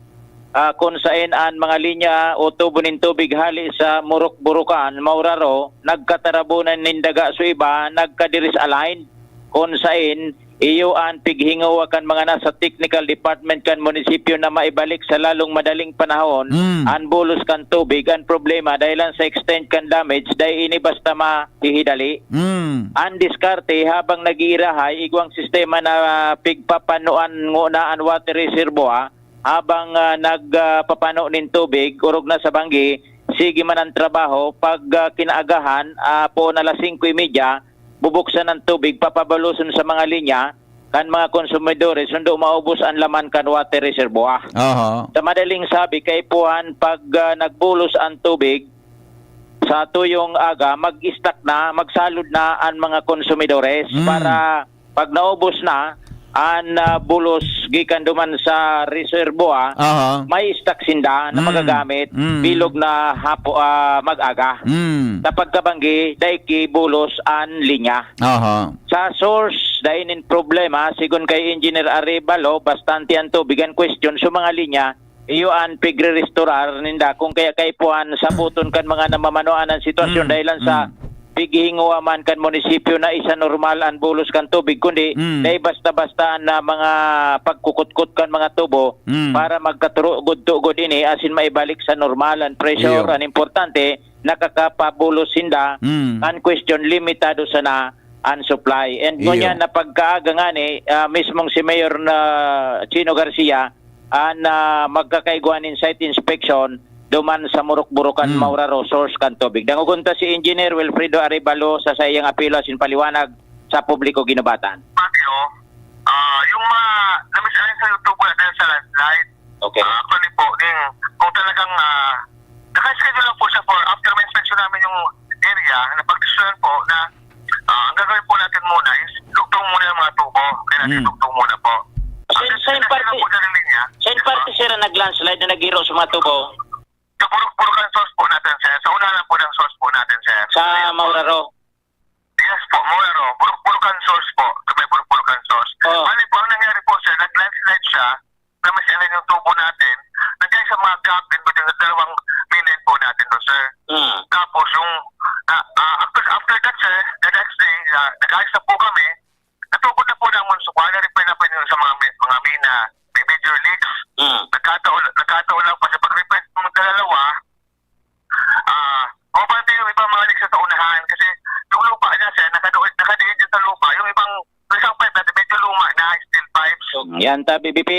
ah, kun saen an mga linya o tubo nin tubig hali sa Murukburukan, Mauraro, nagkatarabunan nin daga, so iba nagka-disalign, kun saen iyo an pighingowa kan mga nasa technical department kan munisipyo na maibalik sa lalong madaling panahon Mm. an bulos kan tubig. An problema, dahilan sa extent kan damage, dai ini basta mahihidali. Mm. An diskarte, habang nag-iirahay, igwang sistema na pigpapanoan ngona an water reservoir, habang ah, nagpapano nin tubig, orog na sa banggi, sige man an trabaho. Pag ah, kinaagahan, ah, poon alas singko y media, bubuksan an tubig, papabaluson sa mga linya kan mga konsumidores, sundo maubos an laman kan water reservoir. Aha. Sa madaling sabi, kaipuhan pag ah, nagbulos an tubig sa tuyong aga, mag-stock na, magsalod na an mga konsumidores Mm. para pag naubos na an ah, bulos gikan duman sa reservoir, Aha. may stock sinda na Mm. magagamit Mm. bilog na hapo ah, mag-aga. Mm. Sa pagkabanggi, dai ki bulos an linya. Aha. Sa source, dai nin problema, sigon kay Engineer Arevalo, bastante an tubig. An question, sa mga linya, iyo an pigre-restorar ninda. Kung kaya kaipuhan, sabuton kan mga namamanuan ang sitwasyon Mm, dahilan sa mm. pighihingowa man kan munisipyo na isa normal an bulos kan tubig, kundi Mm. dai basta-basta na mga pagkukutkot kan mga tubo Mm. para magkaturugod-tugod ini asin maibalik sa normal an pressure. Iyo. An importante, nakakapabulos sinda. Mm. An question, limitado sana an supply. And Iyo. ngunyan na pagkaaga ngani, ah, mismong si Mayor na Chino Garcia, an, ah, magkakaigwa nin site inspection duman sa Murukburukan, Hmm. Mauraro, source kan tubig. Dangogon ta si Engineer Wilfredo Arevalo sa saiyang apilo asin paliwanag sa publiko, Ginobatan. Fabio, ah, yung mga na-miss sa YouTube natin sa landslide, Okay. ah, actually po, ding, kung talagang, ah, naka-schedule lang po siya for after ma-inspection namin yung area, napagdesisyonan po na, ah, ang gagawin po natin muna is dugtong muna yung mga tubo. Kaya natin Mm. dugtong muna po. Saan, Ang saan destinasyon party, lang po ng linya, saan di ba? party, sir, ang nag-landslide na naghiro sa mga tubo? Sa Buruk-, Burukan source po natin, sir. Sa unahan po ng source po natin, sir. Sa Ayan po. Mauraro? Yes po, Mauraro. Buruk-, Burukan source po. Sa may Buruk-, Burukan source. Oh. Bali po, ang nangyari po, sir, nag-landslide siya. Na mas yung tubo natin. Nandiyan sa mga gap in between sa dalawang main line po natin to, sir. Mm. Tapos yung, ah, ah, after, after that, sir, the next day, ah, nag-ayos na po kami. Natugod na po namon sa kuwan, na-repair na po yun sa mga mi-, mga mina, may major leaks. Mm. Nagkataon, nagkataon lang pa sa pag-repair ng dalawa, ah, mabante yung ibang mga leaks sa unahan kasi yung lupa niya, sir, nakadoon, nakadiin dyan sa lupa. Yung ibang, yung isang pipe natin, medyo luma na, steel pipes. So, yan ta, B B P.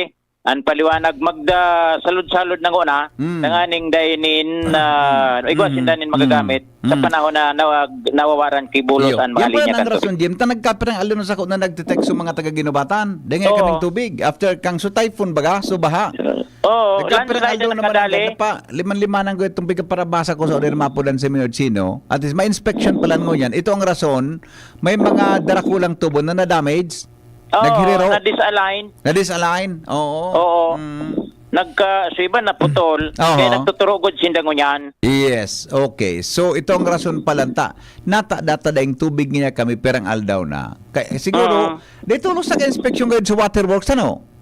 An paliwanag, magda, salud-salud na nguna, Mm. tanganing dai nin, ah, igwa Mm. sinda nin Mm. magagamit sa Mm. panahon na nawag-, nawawaran ki bulos Iyo. an mga Yan pala linya nang kan tubig. rason, Jim. Ta nagkapirang aldaw na sako na nagte-text yung mga taga Ginobatan. Dai nga Oo. kaming tubig. After kang so typhoon baga, so baha. Oo, Nagkapirang landslide aldaw na naman ang nakadali. dagdag pa. Liman-limanan ko itong pigkaparabasa ko sa Odermapo dan si Mayor Chino. At least, ma-inspection pala ngunyan. Ito ang rason, may mga darakulang tubo na na-damage. Oo, Naghiriro. na-disalign. Na-disalign, oo. Oo. Mm. Nagka-, so iba naputol, Oho. kaya nagtuturugod sinda ngunyan. Yes, okay. So, ito ang rason pala ta. Nata, data daing tubig niya kami pirang aldaw na. Kaya, siguro, Mm. dito, sa inspeksyon kayo sa waterworks, ano?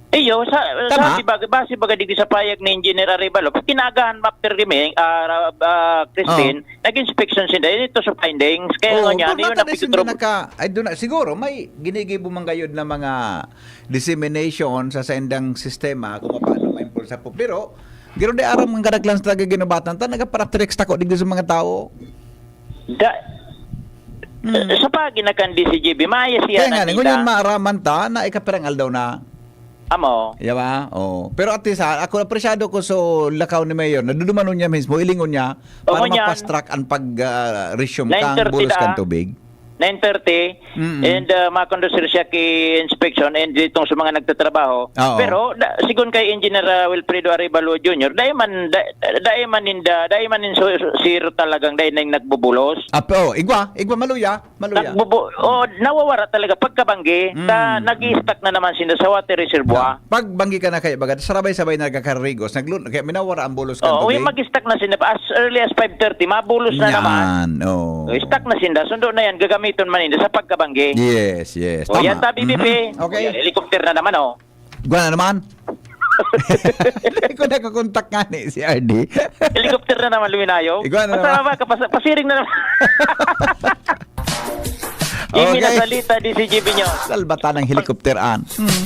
Iyo, sa, Tama. sa, di ba, base baga digdi sa payag ni Engineer Arevalo, pag kinagahan mapirmi, ah, ra-, ah, Christine, Oh. nag-inspection sinda, ito sa findings. Kaya Oo, nga niya, pero ano yun, nata, di sinda napikitro- naka, ay, doon na, siguro, may ginigibo man gayod na mga dissemination sa saindang sistema kung paano ma-improve sa pu-, pero, giro di aram ang kadaglan sa taga Ginobatan, ta, nagaparatricks tako digdi sa mga tao. Da-, Mm. sa pagi na kan D C G B, maayos Kaya yan nga, ang ngunyan ita. maaraman ta na ikapirang aldaw na. Amo. Di ba? Oh. Pero at least, ha, ako, apresyado ko so lakaw ni Mayor, nadudumanon niya mismo, ilingon niya, O, para ngunyan. ma-fast track ang pag, ah, resume Nine kang thirty bulos na. kan tubig. Nine thirty, Mm-mm. and, ah, makondusir siya ki inspection and ditong sa mga nagtatrabaho. Oo. Pero, da-, sigon kay Engineer, ah, Wilfredo Arevalo Junior, dai man, da-, dai man ninda, dai man nin su-, su-, zero talagang, dai na yung nagbubulos. Ah, pero, igwa, igwa, maluya. Maluya. Nagbubu-, o, nawawara talaga pagkabanggi. Mm. Ta-, nag-i-stuck na naman sinda sa water reservoir. Na, pag banggi ka na kaya, baga, sarabay-sabay na nagkakarigos, naglu-, kaya minawara ang bulos kan Oo, tubig. Yung mag-stuck na sinda, as early as five thirty, mabulos na naman. Yan, oo. So, stuck na sinda, sundo na yan, gagamiton man ninda sa pagkabanggi. Yes, yes. O, yan Tama. ta, B B P. Mhm. Okay. O, yan, helicopter na naman, oh. Gwa na naman. Hindi ko nakakontak nga ni si R D. Helicopter na naman, luminayo. Igwa na Basta naman. ba, kapas-, pasiring na naman. Jimmy Okay. Nasalita, D C G B News. Salbatan ng helicopter, an. Hmm.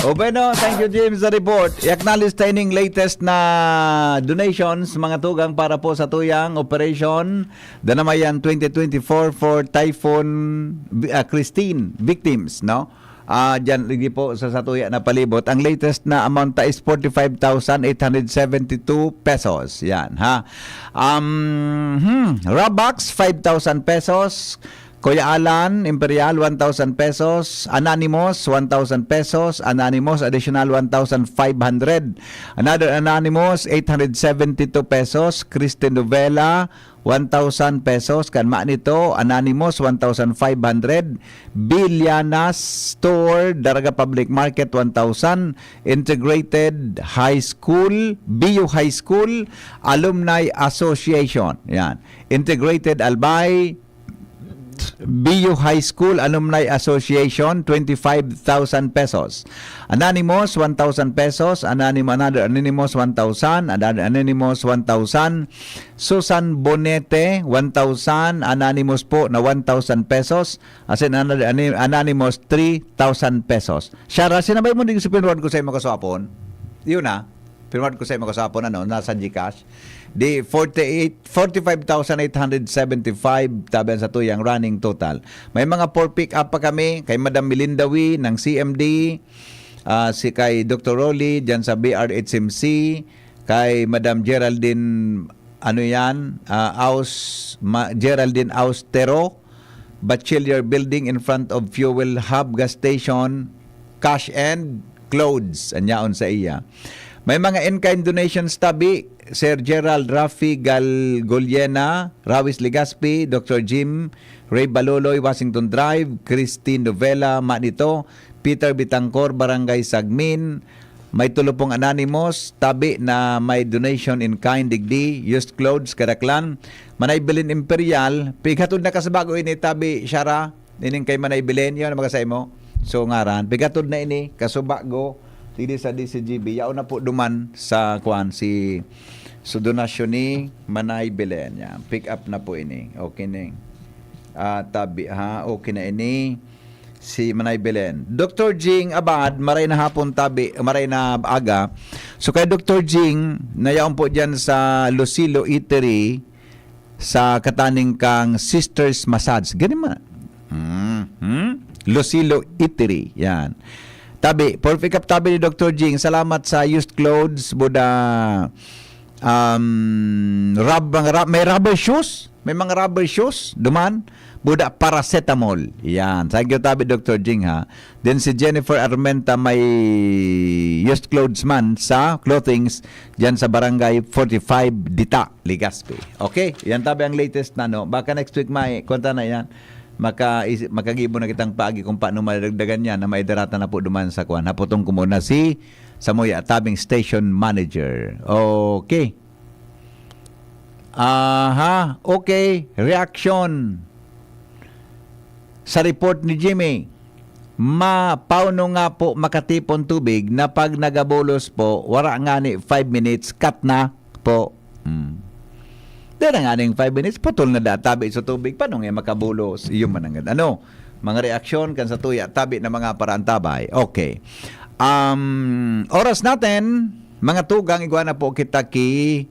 O bueno, thank you, Jim, sa report. I-acknowledge ta ining latest na donations, mga tugang, para po sa tuyang operation. Danamayan twenty twenty-four for Typhoon, ah, Christine victims, no? Ah, dyan, ligi po sa satuya na palibot. Ang latest na amount ta is forty-five thousand eight hundred seventy-two pesos. Yan, ha? Um, hmm, Rabax, five thousand pesos. Kuya Alan Imperial, one thousand pesos. Anonymous, one thousand pesos. Anonymous, additional one thousand five hundred. Another Anonymous, eight hundred seventy-two pesos. Christine Novela, one thousand pesos. Kan Manito, Anonymous, one thousand five hundred. Bilianas Store, Daraga Public Market, one thousand. Integrated High School, B U High School, Alumni Association. Yan. Integrated Albay, Bio High School Alumni Association, twenty-five thousand pesos. Anonymous, one thousand pesos. Anonym, another anonymous, one thousand. Another anonymous, one thousand. Susan Bonete, one thousand. Anonymous po na one thousand pesos. As in, another ani-, anonymous, three thousand pesos. Shara, sinabay mo din sa pinruan ko sa imo kaswapon? Yun na. Pinruan ko sa imo kaswapon, ano, nasa GCash. Di, forty-eight, forty-five thousand eight hundred seventy-five, tabi ang satuyang running total. May mga four pick up pa kami kay Madam Melinda Wee ng C M D, ah, si kay Doktor Rolly, dyan sa B R H M C, kay Madam Geraldine, ano yan, ah, Aus-, Ma-, Geraldine Austero, Bachiller Building in front of Fuel Hub Gas Station, cash and clothes, an yaon sa iya. May mga in-kind donations tabi, Sir Gerald Rafi Gal-, Goliena, Rawis Legaspi, Doktor Jim, Ray Baloloy, Washington Drive, Christine Novela, Manito, Peter Bitangcor, Barangay Sagmin, may tulo pong anonymous, tabi na may donation in kind, digdi, used clothes, kadaklan, Manay Belen Imperial, pighatod na kasubago ini, tabi, Shara, ining kay Manay Belen, yun ang magkasay mo. So, ngaran, pighatod na ini, kasubago, digdi sa D C G B, yaon na po duman sa, kwan, si, so, donasyon ni Manay Belen. Yan, pick up na po ini. Okay, ning. Ah, tabi, ha? Okay na ini. Si Manay Belen. Doktor Jing Abad, maray na hapon tabi, maray na aga. So, kay Doktor Jing, nayaon po dyan sa Lucilo Eatery, sa kataning kang Sisters Massage. Gani ma-, hmm, hmm? Lucilo Eatery, yan. Tabi, for pick up tabi ni Doktor Jing, salamat sa used clothes, buda, um, rub-, mga rub-, may rubber shoes? May mga rubber shoes, duman, buda paracetamol. Yan. Thank you tabi, Doktor Jing, ha. Then si Jennifer Armenta may used clothes man sa clothings dyan sa Barangay forty-five Dita, Legazpi. Okay, yan tabi ang latest na, no? Baka next week may, kwenta na yan. Maka-, isi-, makagibo na kitang paagi kung paano madagdagan yan na maidarata na po duman sa kwan. Hapotong ko muna si Samuya Tabing Station Manager. Okay. Aha, okay. Reaksyon sa report ni Jimmy. Ma, pauno nga po makatipon tubig na pag nagabulos po, wara ngani five minutes, cut na po. Hmm. Di na nga ning five minutes, putol na da tabi sa tubig. Paano nga makabulos? Iyo man ang ano. Mga reaksyon kan sa tuya, tabi na mga paraantabay. Okay. Um, oras natin, mga tugang, igwa na po kita ki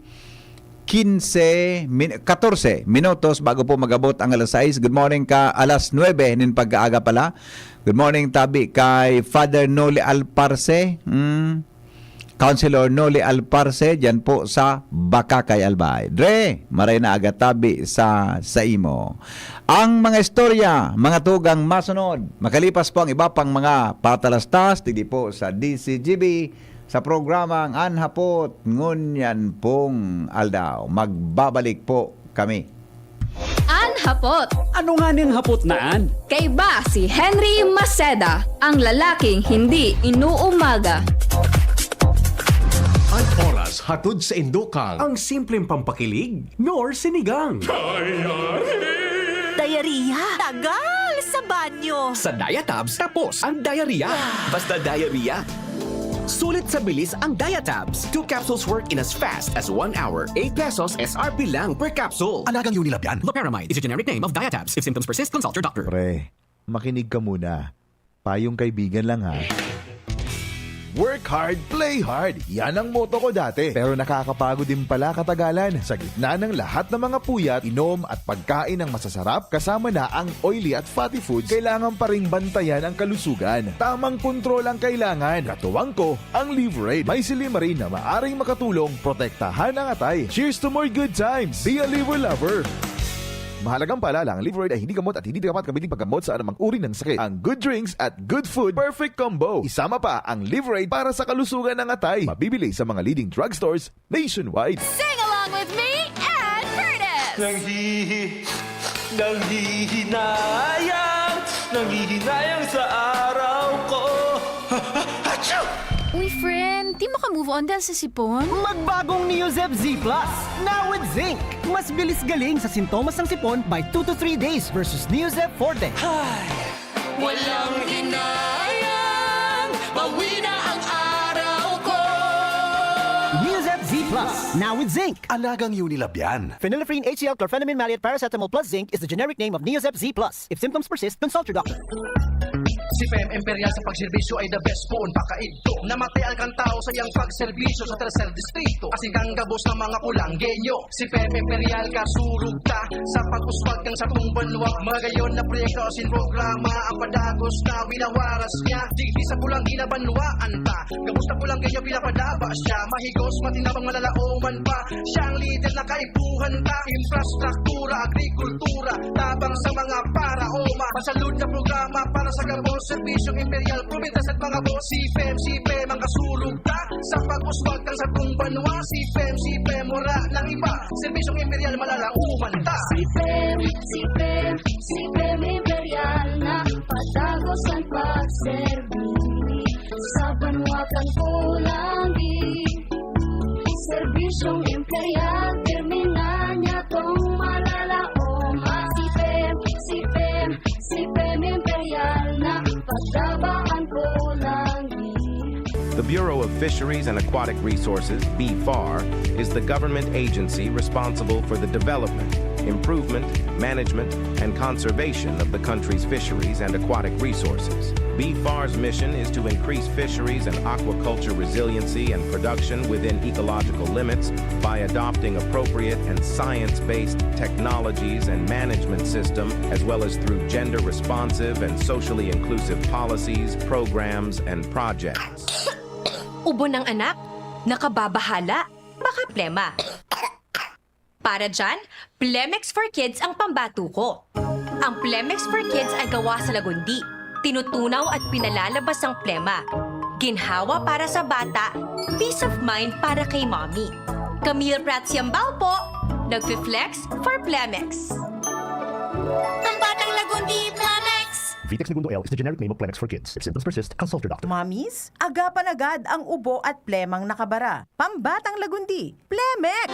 quince min-, catorce minutos bago po magabot ang alas sais. Good morning ka, alas nuebe nin pagkaaga pala. Good morning, tabi kay Father Noli Alparse. Hmm. Councilor Noli Alparse, dyan po sa Bacacay, Albay. Dre, maray na aga tabi sa, sa imo. Ang mga istorya, mga tugang masunod, makalipas po ang iba pang mga patalastas, digdi po sa D C G B, sa programang An Hapot, ngunyan pong aldaw. Magbabalik po kami. An Hapot. Ano nga ning hapot na an? Kaiba si Henry Maceda, ang lalaking hindi inuumaga. An oras hatod sa indokang. Ang simpleng pampakilig, nor sinigang. Diarrhea? Tagal sa banyo. Sa Diatabs, tapos ang diarrhea. Basta diarrhea. Sulit sa bilis ang Diatabs. Two capsules work in as fast as one hour. Eight pesos S R P lang per capsule. Alagang Unilab yan. Loperamide is a generic name of Diatabs. If symptoms persist, consult your doctor. Pre, makinig ka muna. Payong kaibigan lang, ha. Work hard, play hard. Yan ang motto ko dati. Pero nakakapagod din pala katagalan. Sa gitna ng lahat ng mga puyat, inom at pagkain ng masasarap, kasama na ang oily at fatty foods, kailangan pa ring bantayan ang kalusugan. Tamang kontrol ang kailangan. Katuwang ko, ang Liverade. May silymarin na maaring makatulong protektahan ang atay. Cheers to more good times! Be a Liver Lover! Mahalagang paalala, ang Liverade ay hindi gamot at hindi dapat gamitin paggamot sa anumang uri ng sakit. Ang good drinks at good food, perfect combo. Isama pa ang Liverade para sa kalusugan ng atay. Mabibili sa mga leading drugstores nationwide. Sing along with me and Curtis! Nanghihi-, nanghihinayang, nanghihinayang sa araw ko. Achoo! Uy, friend, di mo ka Move on dahil sa sipon? Magbagong Neozep Z Plus, now with zinc. Mas bilis galing sa sintomas ng sipon by two to three days versus Neozep Forte. Walang hinayang, pauwi na ang araw ko. Neozep Z Plus, now with zinc. Alagang Unilab yan. Phenylephrine, H C L, chlorphenamine maleate, paracetamol plus zinc is the generic name of Neozep Z Plus. If symptoms persist, consult your doctor. Si Pem Imperial sa pagserbisyo ay the best poon pakaidto. Namatay ang kantao sa iyang pagserbisyo sa tercer distrito. Asin kang gabos ng mga pulanggenyo. Si Pem Imperial kasurog ta sa pag-uswag kan satong banwa. Magayon na proyekto asin programa ang padagos na winawaras niya. Digdi sa pulang ginabanwaan ta. Gabos na pulanggenyo pinapadaba siya. Mahigos, matinabang, malalaoman pa. Siyang lider na kaipuhan ta. Infrastruktura, agrikultura, tabang sa mga paraoma. Pasalud na programa para sa gabos, serbisyong imperial, probinsya sa mga boss. Si Pem, si Pem ang kasurog ta sa pag-uswag kan satong banwa. Si Pem, si Pem, wala nang iba. Serbisyong imperial, malalaoman ta. Si Pem, si Pem, si Pem Imperial na padagos ang pagserbi sa banwa kan Polangi. Serbisyong imperial, terminal niya tong malalaoma. Si Pem, si Pem, si Pem Imperial na padaba ang Polangi. The Bureau of Fisheries and Aquatic Resources, BFAR, is the government agency responsible for the development, improvement, management, and conservation of the country's fisheries and aquatic resources. BFAR's mission is to increase fisheries and aquaculture resiliency and production within ecological limits by adopting appropriate and science-based technologies and management system, as well as through gender-responsive and socially inclusive policies, programs, and projects. Ubo ng anak, nakababahala, baka plema. Para dyan, Plemex for Kids ang pambato ko. Ang Plemex for Kids ay gawa sa lagundi, tinutunaw at pinalalabas ang plema. Ginhawa para sa bata, peace of mind para kay mommy. Camille Prats Yambao po, nagfi-flex for Plemex. Ang batang lagundi, Plemex! Vitex Negundo L is the generic name of Plemex for kids. If symptoms persist, consult your doctor. Mommies, agapan agad ang ubo at plemang nakabara. Pambatang lagundi, Plemex!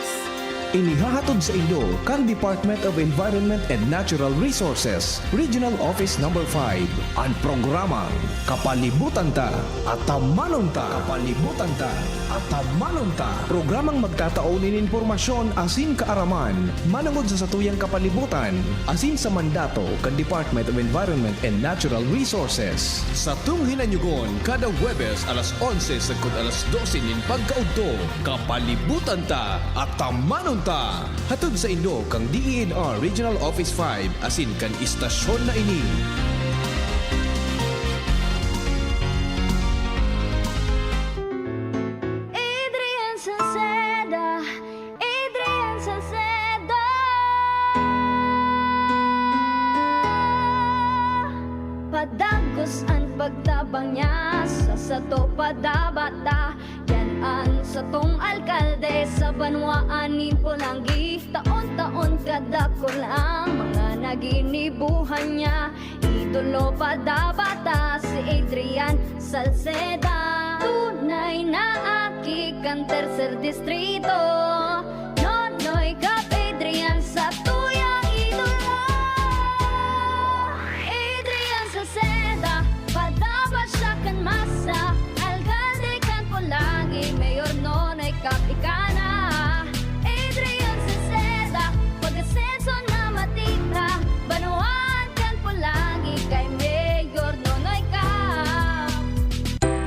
Inihahatod sa inyo kan Department of Environment and Natural Resources, Regional Office Number five, an programang Kapalibutan Ta, Atamanon Ta. Kapalibutan Ta, Atamanon Ta. Programang magtatao nin impormasyon asin kaaraman manongod sa satuyang kapalibutan asin sa mandato kan Department of Environment and Natural Resources. Satong hinanyugon kada Huwebes alas onse sagkod alas dose nin pagkaudto. Kapalibutan Ta, Atamanon Ta. Hatod sa inyo kan D E N R Regional Office five asin kan istasyon na ini. Adrian Salceda, Adrian Salceda. Padagos an pagtabang niya sa sato padabata. Yan an satong alkalde sa banwaan nin Polangui. Taon-taon kadakul ang mga naginibuhan niya. Idolo pa dabata si Adrian Salceda. Tunay na aki kan Tercer Distrito. Nonoy Cap Adrian sa tuyang idolo. Adrian Salceda, padaba siya kan masa. Alkalde kan Polangui, Mayor Nonoy Cap ika na. Adrian Salceda, pag-asenso na matira. Banwaan kan Polangui kay Mayor Nonoy Cap.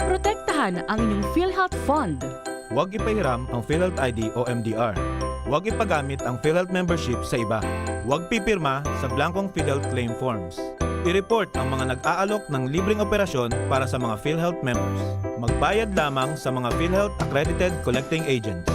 Protektahan ang inyong PhilHealth Fund. Huwag ipahiram ang PhilHealth I D o M D R. Huwag ipagamit ang PhilHealth membership sa iba. Huwag pipirma sa blankong PhilHealth claim forms. I-report ang mga nag-aalok ng libreng operasyon para sa mga PhilHealth members. Magbayad lamang sa mga PhilHealth accredited collecting agents.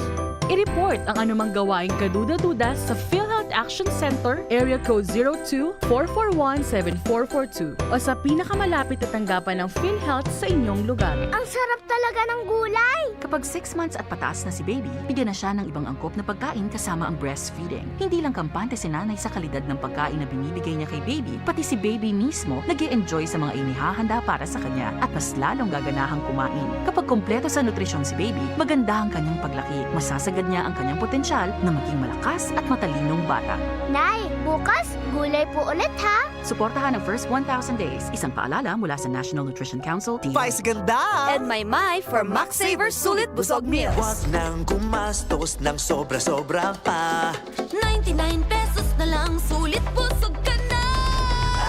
I-report ang anumang gawaing kaduda-duda sa PhilHealth Action Center, Area Code zero two, four four one, seven four four two, o sa pinakamalapit na tanggapan ng PhilHealth sa inyong lugar. Ang sarap talaga ng gulay! Kapag six months at pataas na si baby, bigyan na siya ng ibang angkop na pagkain kasama ang breastfeeding. Hindi lang kampante si nanay sa kalidad ng pagkain na binibigay niya kay baby, pati si baby mismo nag enjoy sa mga inihahanda para sa kanya at mas lalong gaganahang kumain. Kapag kompleto sa nutrisyon si baby, maganda ang kanyang paglaki, masasagad niya ang kanyang potensyal na maging malakas at matalinong bata. Nay, bukas, gulay po ulit ha! Suportahan ang first one thousand days. Isang paalala mula sa National Nutrition Council, D O H. Spice ganda! And may may for Max Saver Sulit Busog Meals. Huwag nang gumastos ng sobra-sobra pa. Ninety-nine pesos na lang, sulit busog ka na.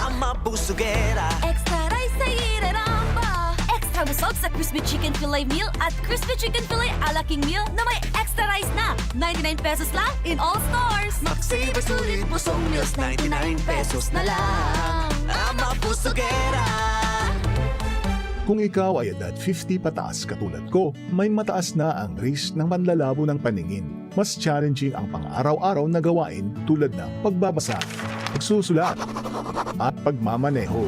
Ang mabusugera. Extra rice sa ireramba. Extra busog sa crispy chicken fillet meal at crispy chicken fillet a la king meal na may extra rice na. Ninety-nine pesos lang in all stores. Max Saver Sulit Busog Meals, ninety-nine pesos na lang. Ang mabusugera. Kung ikaw ay edad fifty pataas katulad ko, may mataas na ang risk ng panlalabo ng paningin. Mas challenging ang pang-araw-araw na gawain tulad ng pagbabasa, pagsusulat, at pagmamaneho.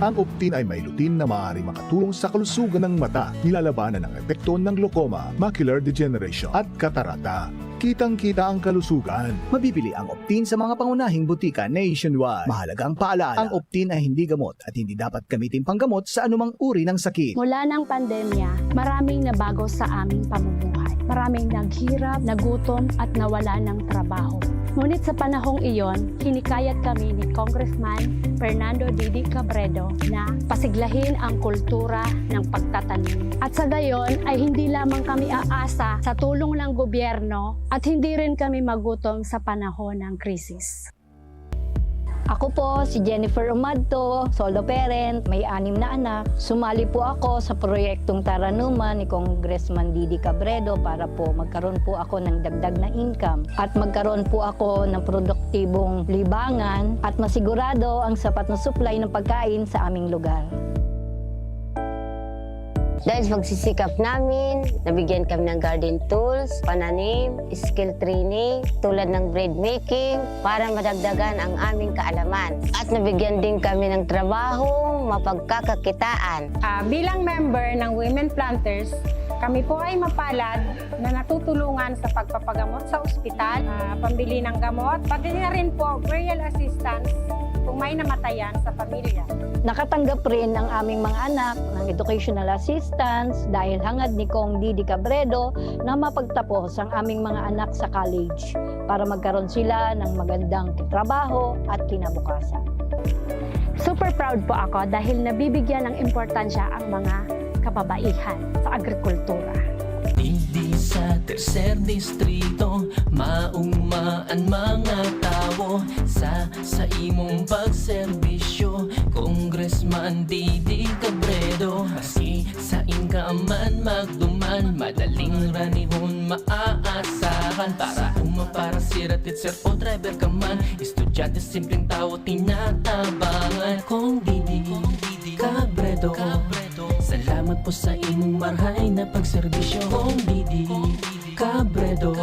Ang Optin ay may lutein na maaaring makatulong sa kalusugan ng mata, nilalabanan ang epekto ng glaucoma, macular degeneration, at katarata. Kitang-kita ang kalusugan. Mabibili ang Optin sa mga pangunahing butika nationwide. Mahalagang paalala, ang Optin ay hindi gamot at hindi dapat gamitin panggamot sa anumang uri ng sakit. Mula ng pandemya, maraming nabago sa aming pamumuhay. Maraming naghirap, nagutom at nawala ng trabaho. Ngunit sa panahong iyon, hinikayat kami ni Congressman Fernando Didi Cabredo na pasiglahin ang kultura ng pagtatanim. At sa gayon ay hindi lamang kami aasa sa tulong ng gobyerno at hindi rin kami magutom sa panahon ng krisis. Ako po si Jennifer Umadto, solo parent, may anim na anak. Sumali po ako sa proyektong Taranuman ni Congressman Didi Cabredo para po magkaroon po ako ng dagdag na income at magkaroon po ako ng produktibong libangan at masigurado ang sapat na supply ng pagkain sa aming lugar. Dahil sa pagsisikap namin, nabigyan kami ng garden tools, pananim, skill training, tulad ng bread making, para madagdagan ang aming kaalaman. At nabigyan din kami ng trabahong mapagkakakitaan. Ah, bilang member ng Women Planters, kami po ay mapalad na natutulungan sa pagpapagamot sa ospital, ah, pambili ng gamot, pati na rin po burial assistance kung may namatayan sa pamilya. Nakatanggap rin ang aming mga anak ng educational assistance dahil hangad ni Cong Didi Cabredo na mapagtapos ang aming mga anak sa college para magkaroon sila ng magandang trabaho at kinabukasan. Super proud po ako dahil nabibigyan ng importansya ang mga kababaihan sa agrikultura. Digdi sa tercer distrito, mauma an mga tawo sa, sa imong pagserbisyo, Congressman Didi Cabredo. Maski sain ka man magduman, madaling ranihon maaasahan. Para uma, para sira, teacher o driver ka man, estudyante, simpleng tawo, tinatabangan. Cong Didi Cabredo, salamat po sa imong marhay na pagserbisyo. Cong Didi Cabredo,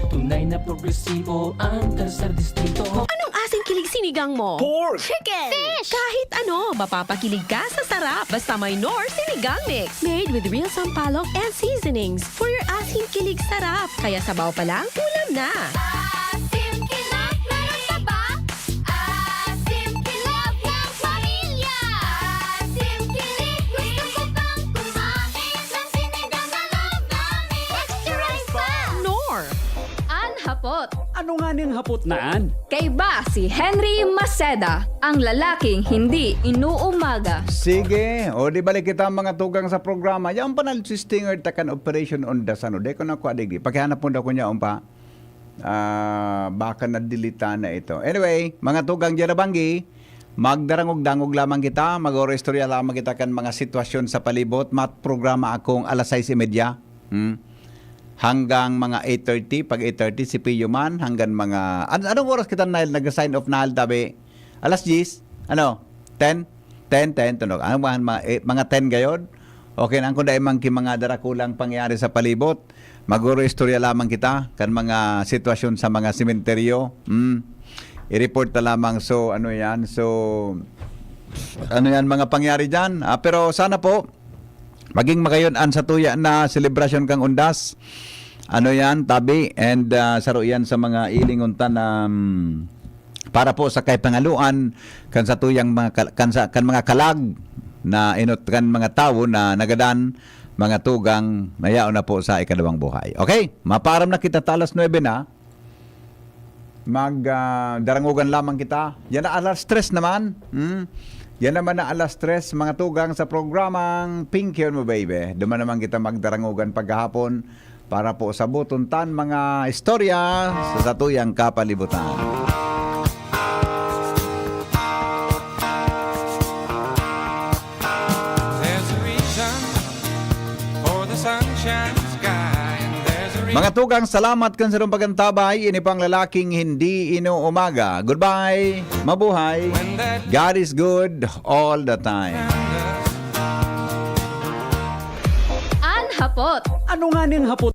tunay na progresibo ang tercer distrito. Anong asing kilig sinigang mo? Pork! Chicken! Fish! Kahit ano, mapapakilig ka sa sarap. Basta may Knorr Sinigang Mix. Made with real sampalok and seasonings. For your asing kilig sarap. Kaya sabaw pa lang, ulam na. Asim kilig, meron pa ba? Asim kilig ng pamilya. Asim kilig, gusto ko pang kumain ng sinigang na love namin. Extra rice pa! Knorr. An hapot. Ano nga ning hapot na an? Kaiba si Henry Maceda, ang lalaking hindi inuumaga. Sige, o di balik kita mga tugang sa programa. Yaon pa na si Stinger ta kan Operation on the Sun. O di ko na kwa digdi. Pakihanap mo daw ko niya, umpa. Ah, baka na-delete na ito. Anyway, mga tugang diyan na banggi, magdarangog-dangog lamang kita, mag-istorya lamang kita kan mga sitwasyon sa palibot. Mat programa akong alas sais y media. Hmm? Hanggang mga eight thirty, pag eight thirty, si Pio man, hanggang mga, an- anong oras kita, Nile, nag-sign off, Nile, tabi? Alas diyes? Ano? Ten? Ten, ten, tunog. Ano ba, mga, eh, mga ten gayod? Okay na, kung dahil man ki mga darakulang pangyayari sa palibot, Magoro istorya lamang kita kan mga sitwasyon sa mga sementeryo. Hmm. I-report na lamang. So, ano yan? So, ano yan, mga pangyari dyan? Ah, pero sana po, maging magayon an satuya na selebrasyon kan Undas. Ano yan, tabi? And, ah, saro yan sa mga ilingon ta na, hmm, para po sa kahipangaluan kan satuyang mga kal-, kan sa, kan mga kalag na inot kan mga tawo na nagadan, mga tugang na yaon na po sa ikadawang buhay. Okay, mapaaram na kita ta alas nuebe na. Mag, ah, darangogan lamang kita. Yan na alas tres naman. Hmm? Yan naman na alas tres, mga tugang, sa programang Pinkion Mo Baby. Duman naman kita magdarangogan paghahapon para po sabuton tan mga istorya sa satuyang kapalibutan. There's a reason for the sunshine sky, and there's a reason Mga tugang, salamat kan sarong pagantabay. Ini pang lalaking hindi inuumaga. Goodbye. Mabuhay. God is good all the time. An hapot. Ano nga ning hapot?